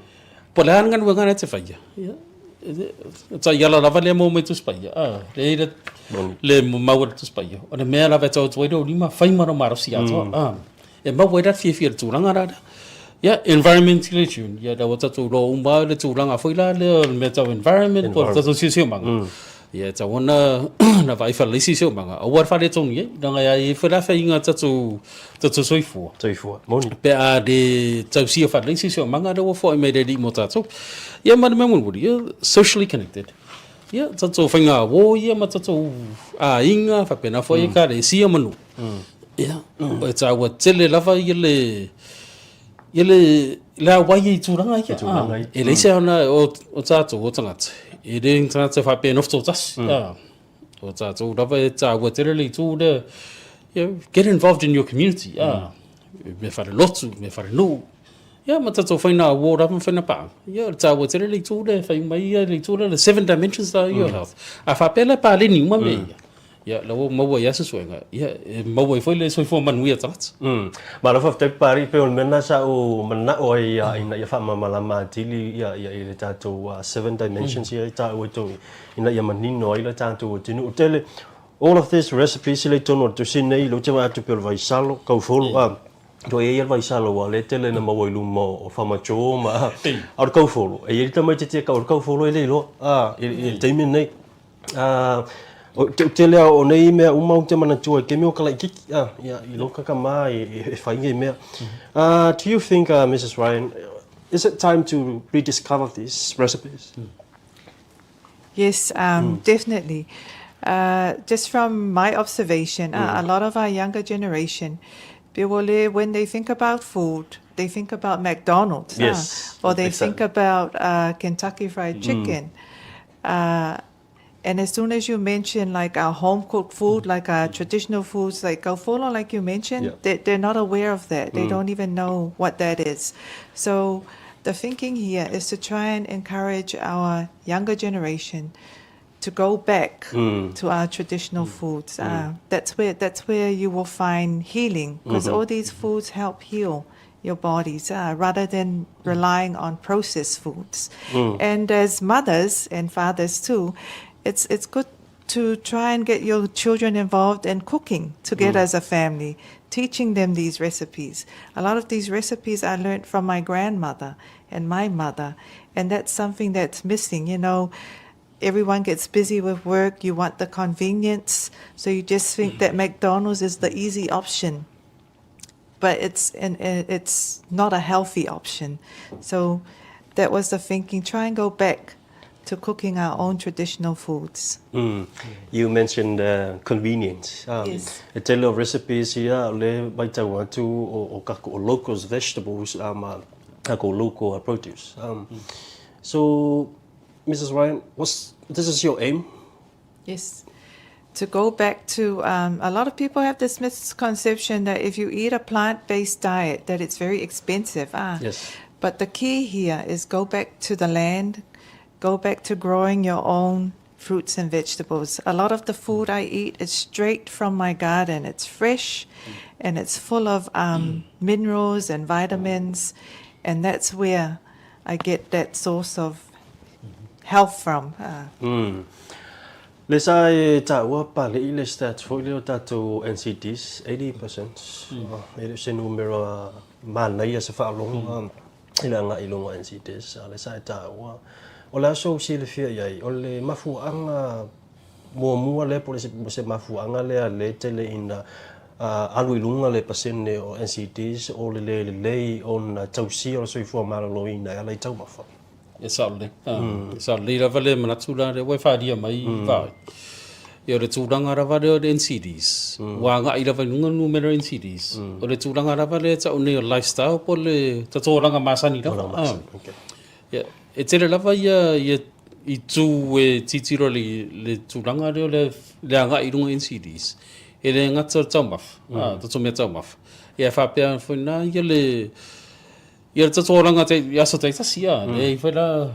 Po o le a le galuega lea e te faia, ia, e taiala lava lea maua mai Tusi Paia, a, lea i le, le mau a le Tusi Paia, o le mea lava e tau atu ai lou lima, fai ma lou malosi atoa, a, e maua ai la le fiafia i le tulaga la lea. Ia, environmentally tuned, ia, lea ua tatou iloa uma le tulaga foi la lea o le mea tau environment po o le tatou siosiomaga. Ia, e tatau ona na vaai faalelei siosiomaga, aua le faaletonu i ai, leaga e i ai foi la faiga o tatou, tatou soifua. Soifua, moni. Pe a le tausia faalelei siosiomaga lea ua foai mai le Alii mo tatou. Ia ma le mea mulimuli, ia, socially connected. Ia, tatou faiga uo ia ma tatou aiga, faapena foi ekalesia ma nuu. Ia, e taua tele lava ia le, Ia le, le auai i tulaga ia. Tulaga ia. E leai se ana o, o tātou, o tagata. E le ni tagata faapea e nofo toatasi. Mm. O tātou lava e tāua tele le itu lea. You know, get involved in your community. Mm. Me whare lotu, me whare nuu. Ia, ma tātou whaina a wō lava ma whaina pānga. Ia, le tāua tele le itu lea, whai mai ia le itu lea, le seven dimensions la your health. A whapea le pāleni uma me ia. Ia, la ua maua ai a se suega, ia, e maua ai foi le soifua manuia tagata. Mm. Malo faafetai Papalii, pei o le mea lena sa ou manao ai ia ina ia faamalamalama atili ia ia i le tatou seven dimensions ia e taua i totonu ina ia manino ai le tatou atunuu tele. All of these recipes sila i totonu o le tusi nei, lea ou te vaai atu pei o le vaisalo, kaufolo, a, ua i ai ia le vaisalo aua o lea e tele ina maua i luma o Farmer Joe ma, a o le kaufolo, e i ai le tamaitiiti e kau, o le kaufolo e le iloa, a, i le taimi lenei. O te tele lava o nei mea uma ou te manatua i taimi o ka laitiiti, ia, i lou kakama e fai nei mea. Do you think, Mrs. Ryan, is it time to rediscover these recipes? Yes, definitely. Just from my observation, a lot of our younger generation, when they think about food, they think about McDonald's. Yes, or they think about Kentucky Fried Chicken. And as soon as you mention like our home cooked food, like our traditional foods, like kaufolo, like you mentioned, they, they're not aware of that. They don't even know what that is. So the thinking here is to try and encourage our younger generation to go back to our traditional foods. That's where that's where you will find healing because all these foods help heal your bodies rather than relying on processed foods. And as mothers and fathers too, it's it's good to try and get your children involved in cooking together as a family, teaching them these recipes. A lot of these recipes I learned from my grandmother and my mother, and that's something that's missing. You know, everyone gets busy with work, you want the convenience, so you just think that McDonald's is the easy option. But it's and it's not a healthy option. So that was the thinking. Try and go back to cooking our own traditional foods. You mentioned convenience. Yes. E tele o recipes ia o lea e matau atu o kako o locals vegetables ma kako local produce. So Mrs Ryan, what's this is your aim? Yes. To go back to, a lot of people have this misconception that if you eat a plant-based diet, that it's very expensive. Yes. But the key here is go back to the land, go back to growing your own fruits and vegetables. A lot of the food I eat is straight from my garden. It's fresh and it's full of minerals and vitamins, and that's where I get that source of health from. Le sa e taua palei le stats foi lea o tatou NCDs, 80%, e le o se numera manaia se faalogo i le agai i luga o NCDs, a o le sa e taua. O le aso ou silafia i ai, o le mafuaaga muamua lea po o se mafuaaga lea lea e tele ina alu i luga le pasene o NCDs o le le lelei ona tausia o le soifua maloloina e ala i taumafa. E sao lelei. E sao lelei lava le manatu la lea ua e faaalia mai Vaai. Ia o le tulaga lava lea o le NCDs, ua agai lava i luga le numera o NCDs. O le tulaga lava lea e tau nei o le lifestyle po o le tatolaga masani lava. Tolaga masani, okay. Ia, e tele lava ia ia itu e tilotilo i le tulaga lea o le le agai i luga o NCDs. E le gata o le taumafa, tatou mea taumafa. Ia e faapea foi na ia le Ia le tatou olaga te, i aso taitasi, a, leai foi la,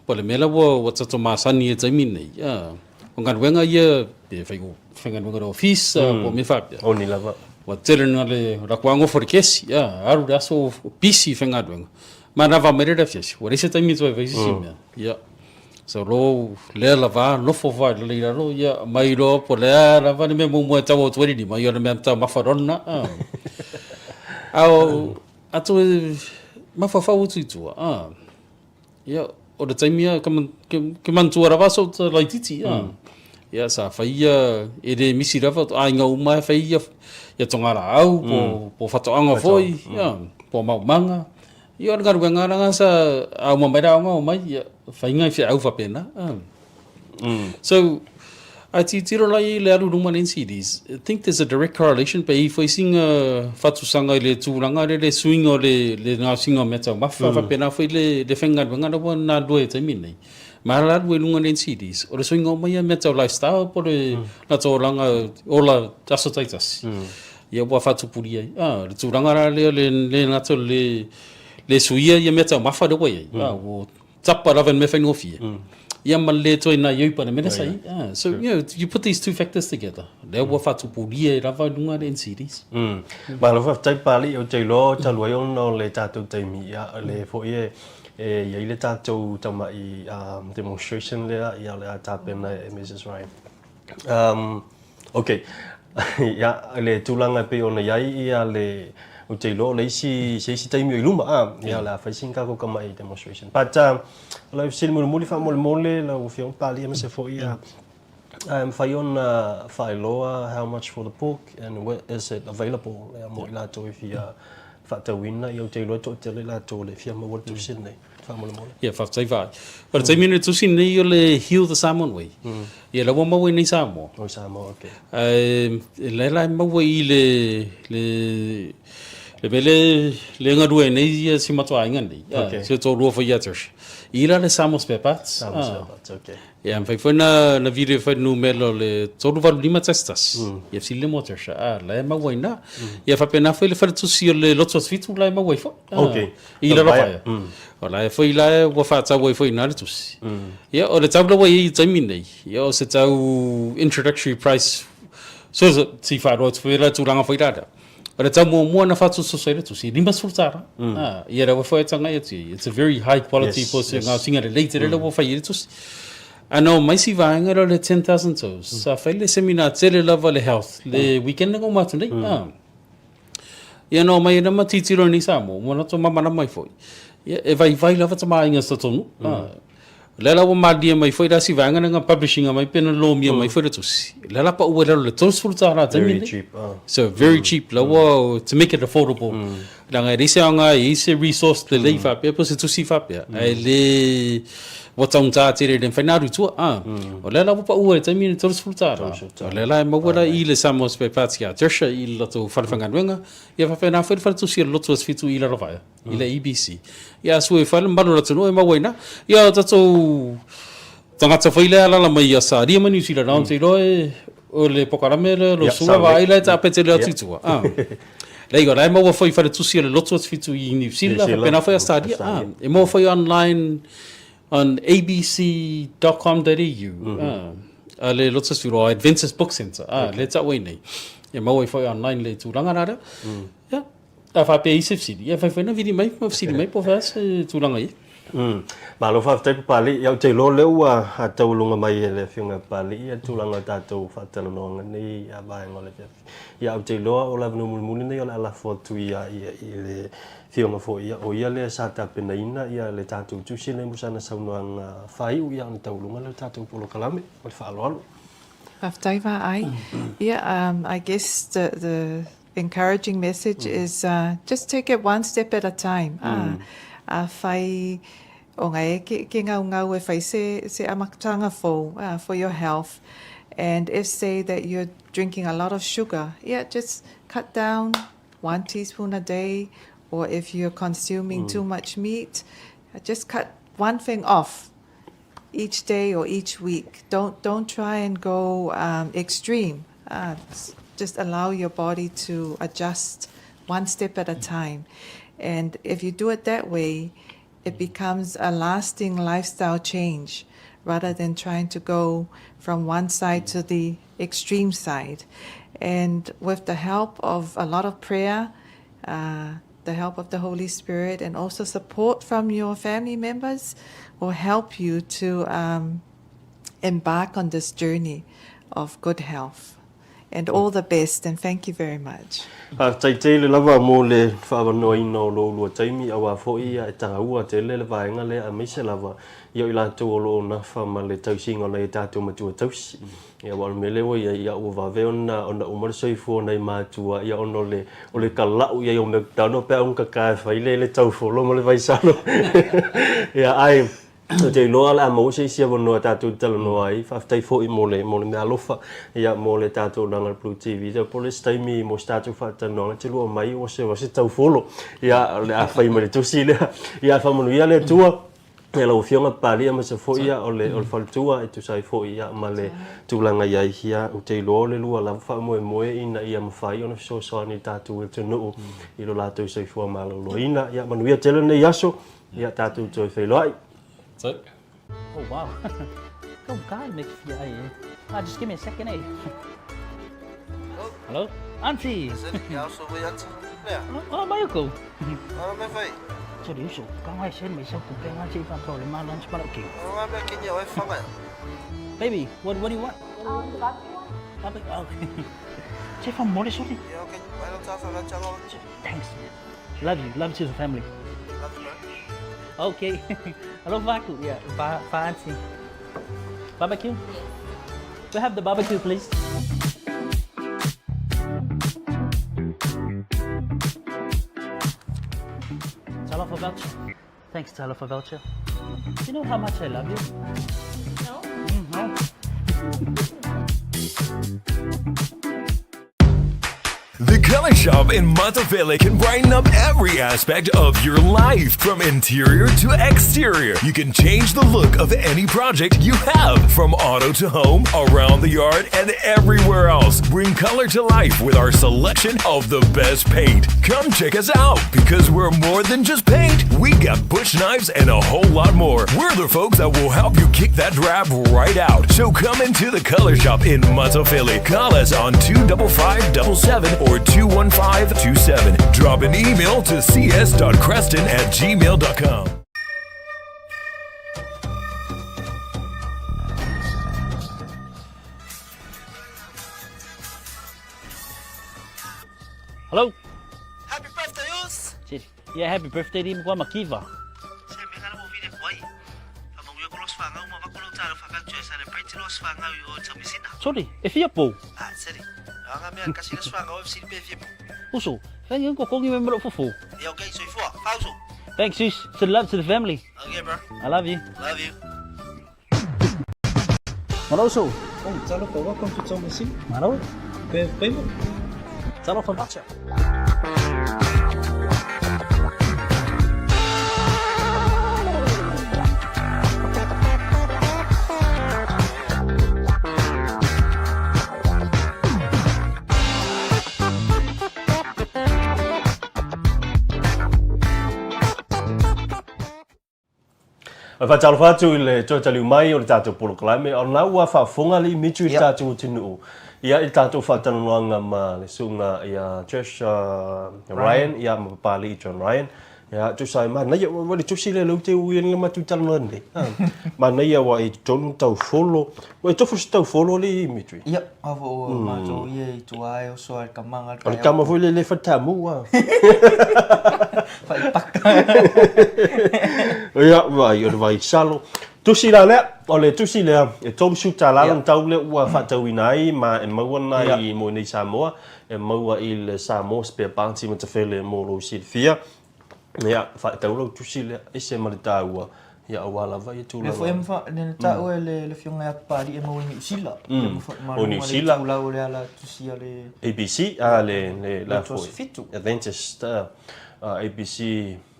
po o le mea la ua, ua tatou masani i le taimi lenei, a, o galuega ia, pe fai, faigaluega i le ofisa, po o mea faapea. Oni lava. Ua tele na le laku agofo i le kesi, a, alu le aso ua pisi i faigaluega. Manava mai le afiafi, ua leai se taimi e toe fai se isi mea. Ia, so lo lea lava nofo lava i lalo i lalo, ia mai loa po o le a lava le mea muamua e tau atu ai le lima, ia o le mea taumafa loa lena. A o a toe mafaufau atu i tua, a, ia, o le taimi lava, ke manatua lava sou laitiiti, a, ia sa fai ia, e le misi lava, aiga uma e fai ia, ia togalaau, po, po faatoaga foi, ia, po maumaga. Ia o le galuega lava lena sa a uma mai le aoga omai, ia, faiga i feau faapena. So, a tilotilo la i le alu i luma o le NCDs, I think there's a direct correlation pe i ai foi sina fatusaga i le tulaga lea le suiga o le le gaosiga o meataumafa faapena foi le le faigaluega lea ua galulue ai i le taimi lenei. Ma la alu ai i luga o le NCDs, o le suiga uma ia o mea tau lifestyle po o le latou olaga ola aso taitasi, ia ua faatupulia ai. A, le tulaga la lea le le gata o le le suia ia meataumafa lea ua i ai, a, ua tapa lava i le mea faigofie, ia ma le toe naioi pa le mea lea sa i ai. Ah, so, you know, you put these two factors together, lea ua faatupulia ai lava i luga le NCDs. Malo faafetai Papalii, ou te iloa talu ai ona o le tatou taimi, ia, o lea foi e e i ai le tatou tamai demonstration lea, ia o le a tapena e Mrs Ryan. Ok, ia, le tulaga e pei ona i ai ia le, ou te iloa o le isi, se isi taimi o i luma, a, ia o le a fai sina tatou tamai demonstration. But, o lau fesili mulimuli faamolemole lau Afioga Papalii aemaise foi ia, e mafai ona faailoa how much for the book and where is it available ia mo i latou e fia faatauina, ia ou te iloa e toatele i latou o le fia maua le tusi lenei. Faamolemole. Ia, faafetai Vaai. O le taimi o le tusi lenei o le Heal the Samoan Way. Ia, la ua maua i nei Samoa. O i Samoa, ok. Ae, la la e maua i le, le, le mea le, le galue ai nei ia si matou aiga nei. Ok. Si o toalua foi ia Trish. I la le Samoa Spare Parts. Samoa Spare Parts, ok. Ia, mafai foi na, na vili foi le numera o le 385 11. Ia fesili le mo Trish. A, la e maua i ina. Ia faapena foi le faletusi o le Lotu Atu Fitu la e maua ai foi. Ok. I Lalovaea. O la e foi la e ua faatau ai foi i ina le tusi. Ia, o le tau la ua i ai i le taimi nei, ia o se tau introductory price, so se i faaloa atu foi la tulaga foi la lea. O le tau muamua na faatususu ai le tusi, e $50. Ah, ia lea ua foi e tagai atu i ai. It's a very high quality po o se gaosiga lelei tele lea ua fai ai le tusi. A na omai si vaega lea o le 10,000 Toes, sa fai le seminar tele lava le health, le weekend na uma atu nei. Ah. Ia na omai ai ma tilotilo nei Samoa, ua manatu malamalama ai foi. Ia e vaivai lava tamaaiga sa totonu. O lea la ua malilie mai foi la si vaega lea na publish ina mai pe na lomia mai foi le tusi. O lea la pau ai lalo i le $30 le taimi Very lenei. cheap, ah. So very cheap la ua to make it affordable. Leaga e leai se aoga e i ai se resource lelei faapea po o se tusi faapea ae le ua taugata tele e le mafai ona alu i tua. O lea la ua pau ai i le taimi lenei $30. O lea la e maua la i le Samoa Spare Parts ia Trisha i le latou falefaigaluega ia faapena foi le faletusi o le Lotu Aso Fitu i Lalovaea i le EBC. Ia sue ai le mamalu o le atunuu e maua ai i ina. Ia o tatou tagata foi lea e alaala mai i Asalia ma Niu Sila, na ou te iloa e o le pokalame lea o lou susuga vaai la e taapete lea atu i tua. Leai, o la e maua foi i faletusi o le Lotu Atu Fitu i Niu Sila, faapena foi Asalia. E maua foi online on abc.com.au. A le Lotu Atu Fitu, o Adventist Book Centre, lea e tau ai nei. E maua ai foi online le tulaga la lea. Ia. A faapea i se fesili, ia fai foi na vili mai ma fesili mai po o fea se tulaga i ai. Malo faafetai Papalii. Ia ou te iloa o lea ua taualuga mai e le Afioga ia Papalii ia le tulaga o le tatou faatalanoaga nei i vaega o le afiafi. Ia ou te iloa o le avanoa mulimuli lenei o le a lafo atu ia i le Afioga foi ia, o ia lea sa tapenaina ia le tatou tusi lenei mo sana saunoaga faaiu ia ona taualuga lea o le tatou polokalame. Ma le faaaloalo. Faafetai Vaai. Ia, I guess the encouraging message is just take it one step at a time. Afai o ngai e ke, ke ngaungau e whai se, se amakatanga fou for your health. And if say that you're drinking a lot of sugar, yeah, just cut down one teaspoon a day. Or if you're consuming too much meat, just cut one thing off each day or each week. Don't, don't try and go extreme. Just allow your body to adjust one step at a time. And if you do it that way, it becomes a lasting lifestyle change rather than trying to go from one side to the extreme side. And with the help of a lot of prayer, uh, the help of the Holy Spirit, and also support from your family members will help you to um, embark on this journey of good health. And all the best, and thank you very much. Faafetai tele lava mo le faavanoaina o lo ulua taimi, auā foi ia e taua tele le vaega lea aemaise lava ia o i latou o lo o nafa ma le tausiga o nai a tatou matua tausi. Ia aua o le mea lea ua i ai, ia ua vave ona ona uma le soifua o nai matua, ia ona o le o le kala'u i ai o McDonald pe a ua kaka e fai le le taufolo ma le vaisalo. Ia ae Ou te iloa o le a maua se isi avanoa tatou te talanoa ai. Faafetai foi mo le, mo le meaalofa, ia, mo le tatou olaga i le Blue TV. Ia, po o le isi taimi mo se tatou faatalanoaga, te lua mai ua se, ua se taufolo. Ia, o le a fai ma le tusi lea. Ia, faamanuia le Atua. Ia, lau Afioga Papalii aemaise foi ia, o le, o le faletua e tusa ai foi ia, ma le tulaga i ai. Ia, ou te iloa o le lua lava faamoemoe ina ia mafai ona fesoasoani i le tatou atunuu i lo latou soifua maloloina. Ia, manuia tele lenei aso. Ia tatou toe feiloai. So. Oh wow. Go guy make fia ai eh. Ah, just give me a second eh. Hello? Auntie. Ya so wei auntie. Lea. Oh, mai ko. Ara me fai. Sorry, uso. Ka ngai sen mai sa ku pe ngai che fa problema lunch pa okay. Ara me ke nya oi fanga. Baby, what what do you want? The barbecue one. Barbecue. Okay. Che fa mole sorry. Ya okay. Ai lo ta fa la chalo. Thanks. Love you. Love to the family. Love you, bro. Okay. Hello, Vaku. Yeah, va, va auntie. Barbecue? We have the barbecue, please. Talofa voucher. Thanks, Talofa voucher. You know how much I love you? No. No. The Color Shop in Matafele can brighten up every aspect of your life, from interior to exterior. You can change the look of any project you have, from auto to home, around the yard, and everywhere else. Bring color to life with our selection of the best paint. Come check us out because we're more than just paint. We got bush knives and a whole lot more. We're the folks that will help you kick that drab right out. So come into the Color Shop in Matafele. Call us on 25577 or 21527. Drop an email to cs.creston at gmail.com. Hello? Happy birthday, us. Yeah, happy birthday di mo makiva. Se me kana mo vile kwai. Fa mo yo kolos fa ngau ma va kolo talo fa ka celebrate los fa ngau yo tamisina. Sorry, e fia pou. Ah, seri. Anga mea kasi le swa ngau FC pe fia pou. Uso, thank you ko kongi me mero fufu. Yeah, okay, so ifua. Fauso. Thanks, sis. Send love to the family. Okay, bro. I love you. Love you. Malo uso. Oh, talofa, welcome to Tomasina. Malo. Pe payment. Talofa voucher. E faatalofa atu i le toe taliu mai o le tatou polokalame, o lena ua faafofoga alii Mitri i le tatou atunuu, ia i le tatou faatalanoaga ma le susuga ia Trish Ryan ia ma Papalii John Ryan. Ia tusa ai manaia ua le tusi lea lea ou te ui ai le matou talanoa nei. Manaia ua i totonu taufolo. Ua e tofu se taufolo alii Mitri? Ia, a fo ua matou ia i tua ai oso ai le kamaga le O le tama foi lea le fatamu a. Faipaka. Ia, vai, o le vaisalo. Tusi la lea, o le tusi lea, e 30 tala lona tau lea ua faatauina ai ma e maua lena i mo i nei Samoa, e maua i le Samoa Spare Parts i Matafele mo lou silafia. Ia, faatau lau tusi lea, ese ma le taua, ia aua lava ia tulaga. Lea foi e na taua e le Afioga ia Papalii e maua i Niu Sila. O Niu Sila. Ma luga o le ala tusi a le... ABC, a le, le, la foi. Adventist, ABC,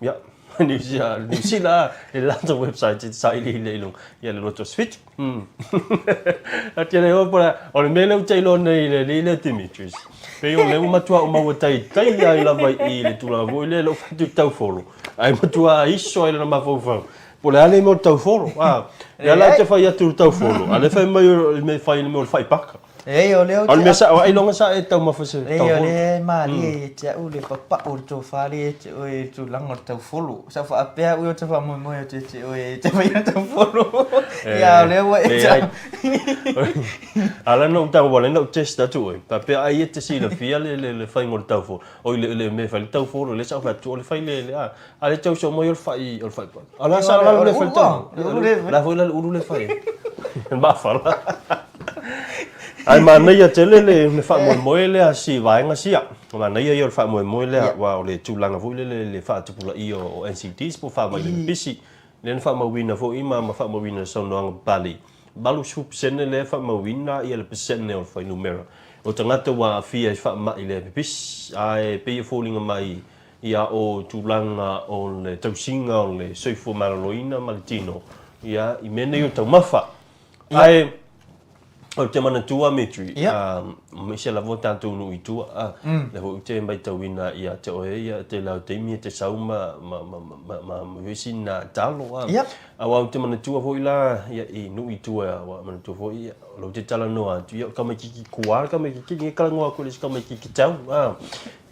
ia, Niu Sila, Niu Sila, le latou website e te saili i luga, ia le Lotus 7. A te leo po o le mea lea ou te iloa nei i le alii lea Demetrius, pei o lea ua matua ou maua taitai ai lava i le tulaga foi lea i lou fatu taufolo, ae matua iso ai lona mafaufau, po o le a le mea o le taufolo, a. Lea la ou te fai atu i le taufolo, a o lea e fai mai o le mea e fai o le mea o le faipaka. Leai, o lea ou A o le te mea sa'o ailoga sa e taumafa se Leai, o taufolo. lea e malie ia te au le papa'u o le tofa lea ia te oe i le tulaga o le taufolo. Sa ou faapea au ia ou te faamoemoe atu ia te oe e te faia le taufolo. Ia, a o lea ua e Leai. A la na ou tago ua ala ai ona ou test atu oe, faapea ai e te silafia le le le faiga o le taufolo. Oi le le mea e fai ai le taufolo lea sa ou fai atu o le fai le le a. A lea tau mai o le fai o le fai. A la sa la le fai tau. La foi la le ulu le fai. Mafala. Ai manaia tele le le faamoemoe lea si vaega sia. Manaia ia o le faamoemoe lea aua o le tulaga foi lele le faatupulaia o NCDs po o faamai le pipisi. Lea na faamauina foi ma ma faamauina i le saunoaga papalii. 80% lea e faamauina ia le pasene o le fuainumera o tagata ua aafia i faamai le pipisi. Ae pei e foliga mai Ia, o tulaga o le tausiga o le soifua maloloina ma le tino, ia, i mea nei o taumafa. Ae, ou te manatua Mitri, aemaise lava o tatou nuu i tua, a, lea foi ou te matauina ia te oe ia tele o taimi e te sau ma, ma, ma, ma, ma, ma sina talo, a. Aua ou te manatua foi la, ia, i nuu i tua, ua manatua foi, ia, o lea ou te talanoa atu, ia, o le tamaititi kua, le tamaititi, e talanoa atu i le isi tamaititi tau, a.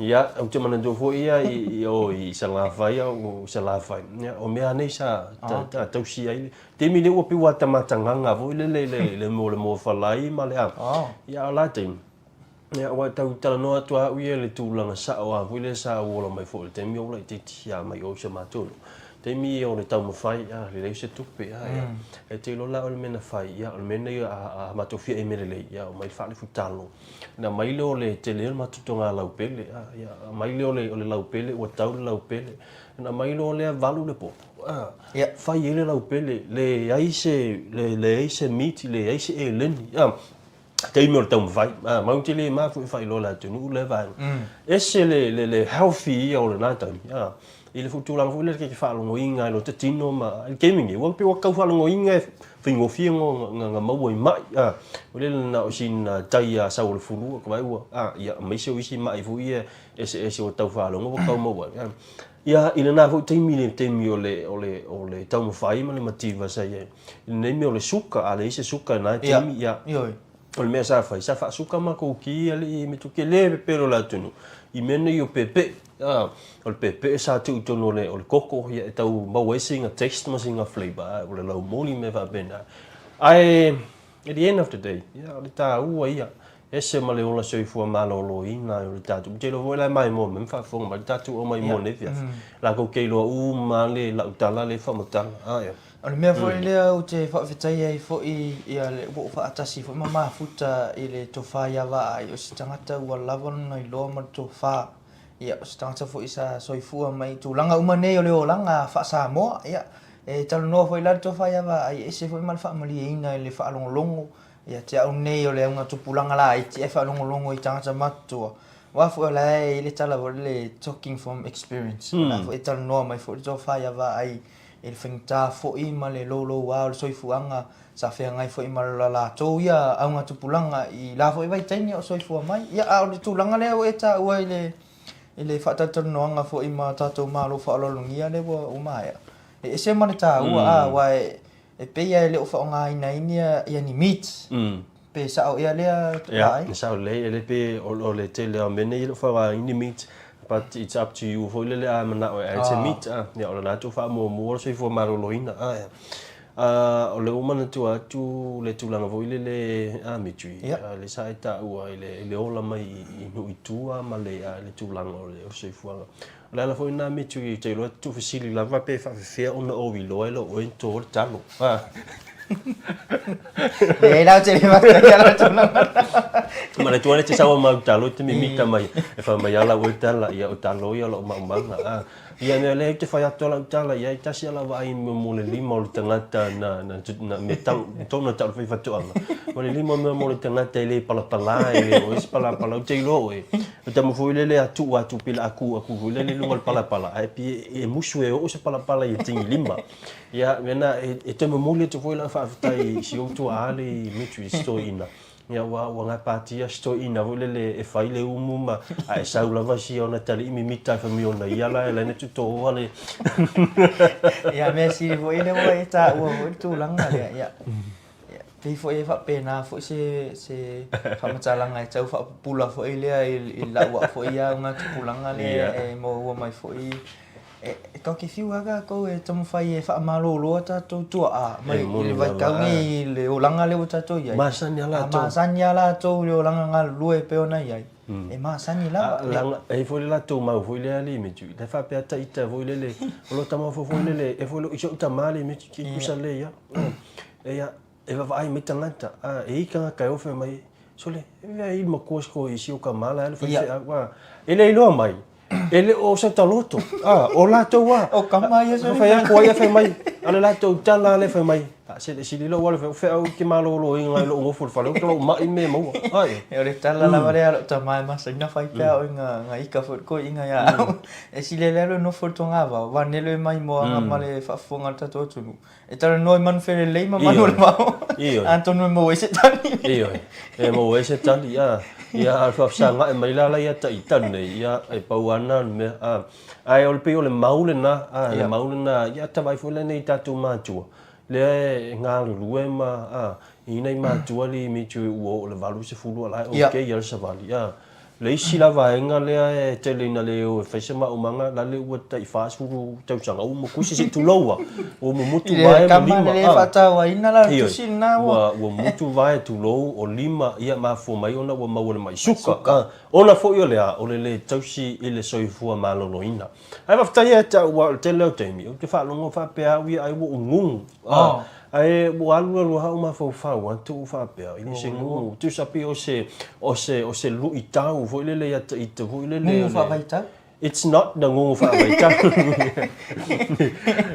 Ia, ou te manatua foi ia i o i Salafai, o Salafai, ia, o mea nei sa ta tausi ai le taimi lea ua pei ua tamatagaga foi lele i le le mea o le moa falai ma le a. Ia, a o la taimi, ia, ua tau talanoa atu lava au ia i le tulaga sao lava foi lea sa ou ola mai foi i le taimi o ou laitiiti ia mai o i si o matou nuu. Taimi ia o le taumafai, a, lelei se tupe, a, ia. E te iloa la o le mea na fai, ia, o le mea nei a matou fia ai mea lelei, ia, omai faalefu talo. Ona aumai lea o le tele o le matou toga laupele, a, ia, aumai lea o le, o le laupele, ua tau le laupele. Ona aumai loa lea valu le popo, a, Ia. fai ai le laupele, leai se, le, leai se meat, leai se eleni, a. Taimi o le taumafai, a, matou te le ma foi e faailoa i le atunuu lea vaega. Ese le, le, le healthy ia o lena taimi, a. I le tulaga foi lea e te faalogoina ai lota tino ma, i le taimi lenei, ua pei ua tau faalogoina e faigofie ona maua i mai, a. Foi lele na o sina tai a sau o le fulu, ka vaai ua, a, ia, aemaise o isi mai foi ia eseese ua tau faalogo ua tau maua ai, a. Ia, i lena foi taimi i le taimi o le, o le, o le taumafai ma le mativa sa i ai, i lenei mea o le suka, a leai se suka i lena taimi, ia, Ioe. O le mea sa fai, sa faasuka makou ki alii me tuke le pepelo o le atunuu i mea nei o peepe'e. A, o le peepe'e sa tuu i totonu o le, o le koko, ia e tau maua ai sina taste ma sina flavour, a, o le laumoli ma mea faapena. Ae, at the end of the day, ia, o le taua ia, ese ma le ola soifua maloloina o le tatou, ou te iloa foi la e maimoa mai ma faafofoga mai le tatou aumaimoa nei afiafi, latou te iloa uma lava le lau tala lea e faamatala. A, ia. O le mea foi lea ou te faafetai ai foi ia le ua ou faatasi foi ma mafuta i le tofa ia Vaai, o se tagata ua lava lona iloa ma le tofa, ia o se tagata foi sa soifua mai i tulaga uma nei o le olaga faa-Samoa, ia e talanoa foi la le tofa ia Vaai, e ese foi ma le faamalieina i le faalogologo ia te au nei o le augatupulaga laiti ae faalogologo i tagata matutua, aua foi o la e i ai le tala foi lele talking from experience, o la foi e talanoa mai foi le tofa ia Vaai i le faigata foi ma le louloua o le soifuaga sa feagai foi ma la latou ia augatupulaga i la foi vaitaimi o soifua mai. Ia, a o le tulaga lea ua e taua i le i le faatalatalanoaga foi ma tatou Malo faaaloalogia lea ua ua maea, e ese ma le taua, a, aua e e pei lava e le o faaaogaina ai ni ia ni meat. Pe sao ea lea Ia, e sao lelei, e le pe o le tele lava o mea nei e le o faaaogaina ni meat, but it's up to you foi lele a manao e add se meat a, ia o le latou faamuamua o le soifua maloloina a ia. O lea ua manatua atu le tulaga foi lele a Mitri, lea sa e taua i le ola mai i nuu i tua ma le tulaga o le soifuaga. O le ala foi lena Mitri ou te iloa e te tuufesili lava pe faafefea ona ou iloa e le o oe na to le talo. Leai la, ou te le faafetaia la tulaga lena. Manatua le te sau mau talo te mimita mai e fai mai ala oe tala ia o talo ia o lou maumaga. A ia mea lea ou te fai atu lau tala ia e tasi a lau vaai mea mo le lima o le tagata na na na mea tau tonu tau le faitoaga. O le lima mea mo le tagata e le palapala e le o se palapala ou te iloa oe. O tama foi lele a tuu atu pila a ku aku foi lele i luga o le palapala ae pei e musu e oo se palapala i e lima. Ia, mena e toe momoli atu foi lau faafetai i si ou tuaa le i Mitri i si toeaina. Ia, ua, ua gapatia si toeaina foi lele e fai le umu ma, a e sau lava si ona tali'i mimita e fai mai ona ia la e ala ai ona totoa le. Ia, mea sili foi lea ua e taua foi le tulaga lea, ia. Pei foi e faapena foi se se faamatalaga e tau faapupula foi lea i lau au foi ia augatupulaga lea e maua mai foi e tatou te fiu lava tatou e taumafai e faamalolo a tatou tuaa mai i le vaitau nei i le olaga lea ua tatou i ai. Masani lava latou. A masani lava latou i le olaga galulue e pei ona i ai. E masani lava. Leaga e i ai foi le latou mau foi lea alii me tui, la e faapea ta ita foi lele, o lou tama foi lele, e foi i si ou tama alii me tui, tusa lelei lava. Ia, e vaavaai mai tagata, a, e i ai tagata e ofe mai, sole, e mea i matua se i si o ka mala alu fai feau, a, e le iloa mai, e le o se taloto, a, o latou a. O kama ia sole. Fai atu ai ia fai mai, a le latou tala le fai mai, a se le sili lou alu fai feau i ke malōlōina i lou nofo i le fale, o lou maʻi mea maua, ai. O le tala lava lea a lou tama e masani ona fai pea o i nga ika foi koiina ia au. E sili ai le alu e nofo i le togavao, vanelo e mai moaga ma le faafofoga a le tatou atunuu. E talanoa i manu felelei ma manu o le vao. Ioe. Atonu e maua ai se tali. Ioe. E maua ai se tali, a. Ia, a faafesagaʻi mai la la ia Taʻitanu nei, ia, e pau lava lena o le mea, a. Ae o le pei o le mau lena, a, le mau lena, ia ta vaai foi lenei i tatou matua, lea e galulue ma, a, i nai matua li mitu ua oo i le 80 a la e okay lava le savali, a. Le isi la vaega lea e tele ina le o e fai se maaumaga, la le ua tai 40 tausaga ua mutusi se i tulou a, ua mumutu vae ma lima. I le kama le faatauaina la le tusi lena ua. Ua mutu vae tulou o lima ia mafua mai ona ua maua le mai suka. Ona foi o le a, o le le tausi i le soifua maloloina. Ae faafetai ia te au aua o le tele o taimi ou te faalogo faapea au ia ai ua ou gugu. Ae ua alu alu lava ou mafaufau atu ou faapea, e le o se gugu, tusa pei o se, o se, o se luitau foi lele ia te ita foi lele. Gugu faavaitau? It's not the gugu faavaitau.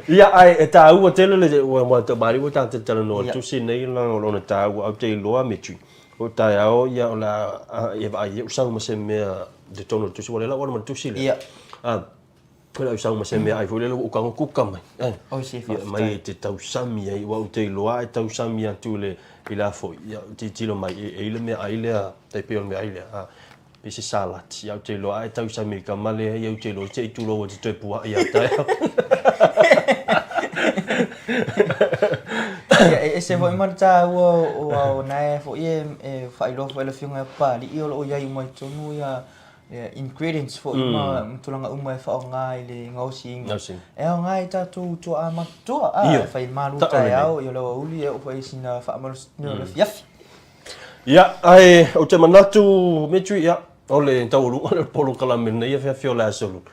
Ia, ae e taua tele le, ua, ua, malie ua tatou talanoa i le tusi lenei leaga o lona taua, ou te iloa Mitri, o taeao ia o le a e vaai ai ou sau ma se mea i totonu o le tusi, aua o lea la ua alu ma le tusi lea. Ia. O lau sau ma se mea ai foi lele ua ou tago kuka mai. Ai. Oi se faafetai. Ia, mai e te tausami ai, aua ou te iloa e tausami atu i le, i la foi, ia, ou tilotilo mai, e, e i le meaai lea, tai pei o le meaai lea, a, pei se salati, ia ou te iloa e tausami i le tama lea, ia ou te iloa se i tulou e te toe puaʻi ia taeao. Ia, e ese foi ma le taua o, o, o nae foi e, e faailoa foi e le Afioga ia Papalii o lo o i ai uma i totonu ia ingredients foi ma tulaga uma e faaaoga i le gaosiina. E aoga i tatou tuaa matutua, a, e fai malu taeao, ia o le aoauli e oo foi i sina faamalositino i le afiafi. Ia, ae ou te manatu, Mitri, ia, o le taualuga lea o le polokalame i lenei afiafi o le Aso Lulu.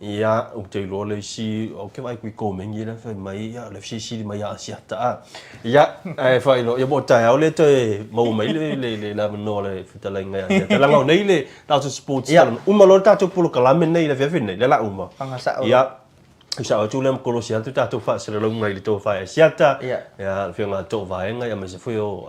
Ia, ou te iloa le isi, ou te vaai atu i komeni lea fai mai, ia, o le fesilisili mai ia Asiata, a. Ia, ae faailoa, ia mo taeao lea toe maua mai le, le, le, le avanoa o le fetalaiga ia Asiata. Leaga o nei le tatou sports talanoa. Uma loa le tatou polokalame lenei i le afiafi lenei, lea o le a uma. Faga sao. Ia, sao atu lea ma kolosi atu tatou faasalalauga i le tofa e Asiata, ia, le afioga a Toovaega, ia aemaise foi o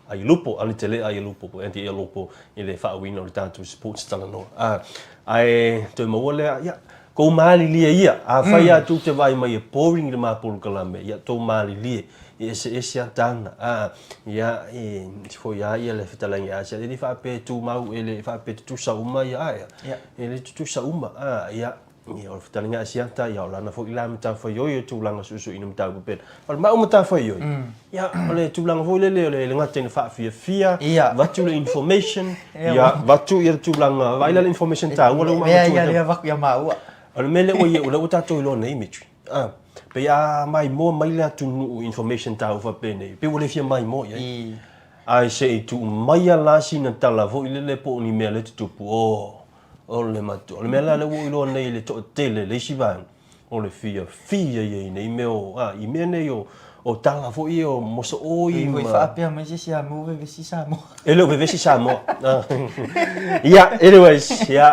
Ailupo, Anitele Ailupo po o Andy Ailupo i le faauiina o le tatou sports talanoa. Ae toe maua lea, ia, tou malilie ia. Afai lava tou te vaai mai e boring le ma polokalame, ia tou malilie, e eseese lava tana. Ia, e foi lava ia le fetalaiga ia Asia, e le faapea e tumau, e le faapea e tutusa uma ia ae, e le tutusa uma. Ia, Ia, o le fetalaiga Asiata, ia, o lana foi la matafaioi o tulaga suesueina mataupu pena. O le mau matafaioi, ia, o le tulaga foi lele o le le gata ina faafiafia, avatu le information, ia, avatu ia le tulaga, vaai la le information taua lea ua Mea ia lea avatu ia maua. O le mea lea ua i ai, o lea ua tatou iloa nei, Mitri, a, pei a maimoa mai le atunuu i information taua faapenei, pei ua le fia maimoa i ai. Ae se i tuu maia la sina tala foi lele po o ni mea lea e tutupu, oh, O le matua. O le mea la lea ua ou iloa nei i le toatele, le isi vaega, o le fiafia ia i nei mea o, a, i mea nei o, o tala foi ia o mosooi ma... Ua faapea mai se isi a mo vevesi Samoa. E le o vevesi Samoa. Ia, anyways, ia,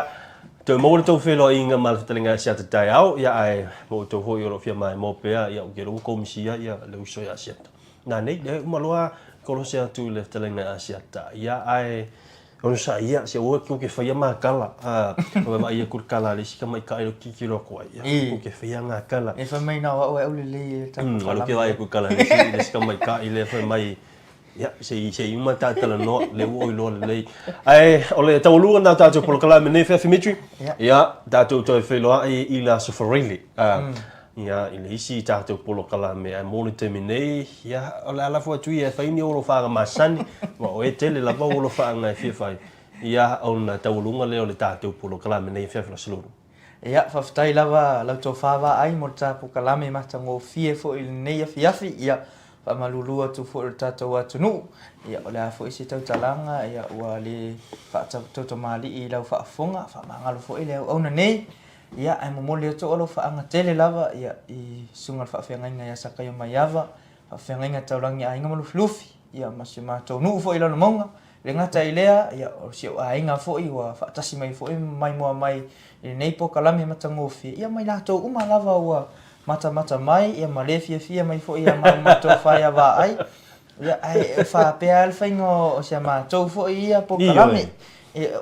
toe maua le tou feiloaiga ma le fetalaiga ia Asiata taeao, ia, ae mo outou foi o lo o fia maimoa pea, ia, ou te iloa ua tou misia ia le uso ia Asiata. Nanei, lea uma loa kolose atu i le fetalaiga ia Asiata, ia, ae, Ona sa ia, se aua tou te whaia mā kala, ā, o vaai aku le kala a le isi tamaitai o tilotilo atu ai, ia, tou te whaia ngā kala. E whai mai nā o au e au lelei e taku kalama. Alo ke vaai aku kala le isi, le isi tamaitai lea whai mai, ia, se i, se i uma talanoa, lea ua oi loa lelei. Ae, o le taualuga lena o tatou polokalame nei, Feafi Mitri, ia, tatou toe feiloai i le Aso Faraile. Ia, i le isi tatou polokalame, ae mo le taimi nei, ia, o le a lafo atu ia e fai ni ou alofaaga masani, aua o oe tele lava ou alofaaga e fia fai, ia, ona taualuga lea o le tatou polokalame nei afiafi o le Aso Lulu. Ia, faafetai lava lau tofa vaai mo le ta polokalame matagofie foi i lenei afiafi, ia, faamalulu atu foi i le tatou atunuu, ia, o le a foi se tautalaga, ia, ua le faatautomalii i lau faafofoga, faamagalo foi le auauna nei. Ia, ae momoli atu ou alofaaga tele lava ia, i Susuga i le Faafeagaiga ia Sakaia Maiava, Faafeagaiga Taulagi Aiga ma Lufilufi, ia, ma si o matou nuu foi i Lalomauga. E le gata i lea, ia, o si ou aiga foi ua faatasi mai foi ma maimoa mai i lenei polokalame matagofie, ia, ma i latou uma lava ua matamata mai, ia, ma le fiafia mai foi ia matou faia vaai. Ia, ae faapea lava le faiga o si a matou foi ia polokalame.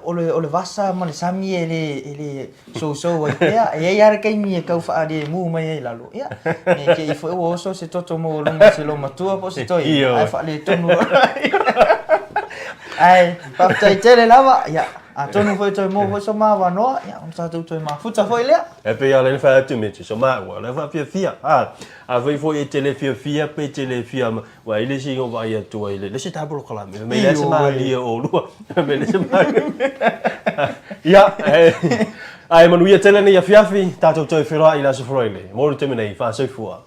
O le vasa ma le sami e le, e le sousou ai pea. E i ai lava le taimi e tau faalemu mai ai i lalo. Ia, ne i te i foi ua oso se toto maualuga o se loomatua po o se toeaina, ae faaletonu. Ae faafetai tele lava. Ia, atonu foi e toe maua foi so ma avanoa, ia, ona tatou toe mafuta foi lea. E pei lava o lea na fai atu me te so maua, o lea faafiafia. Afai foi e te le fiafia pe te le fia Ua i le isi o vaai atu ai le se tabolo kalame me le se malie o lua me le se malie ia ae manuia tele nei afiafi tatou toe feiloai i le aso Faraile mo le taimi nei faasoifua.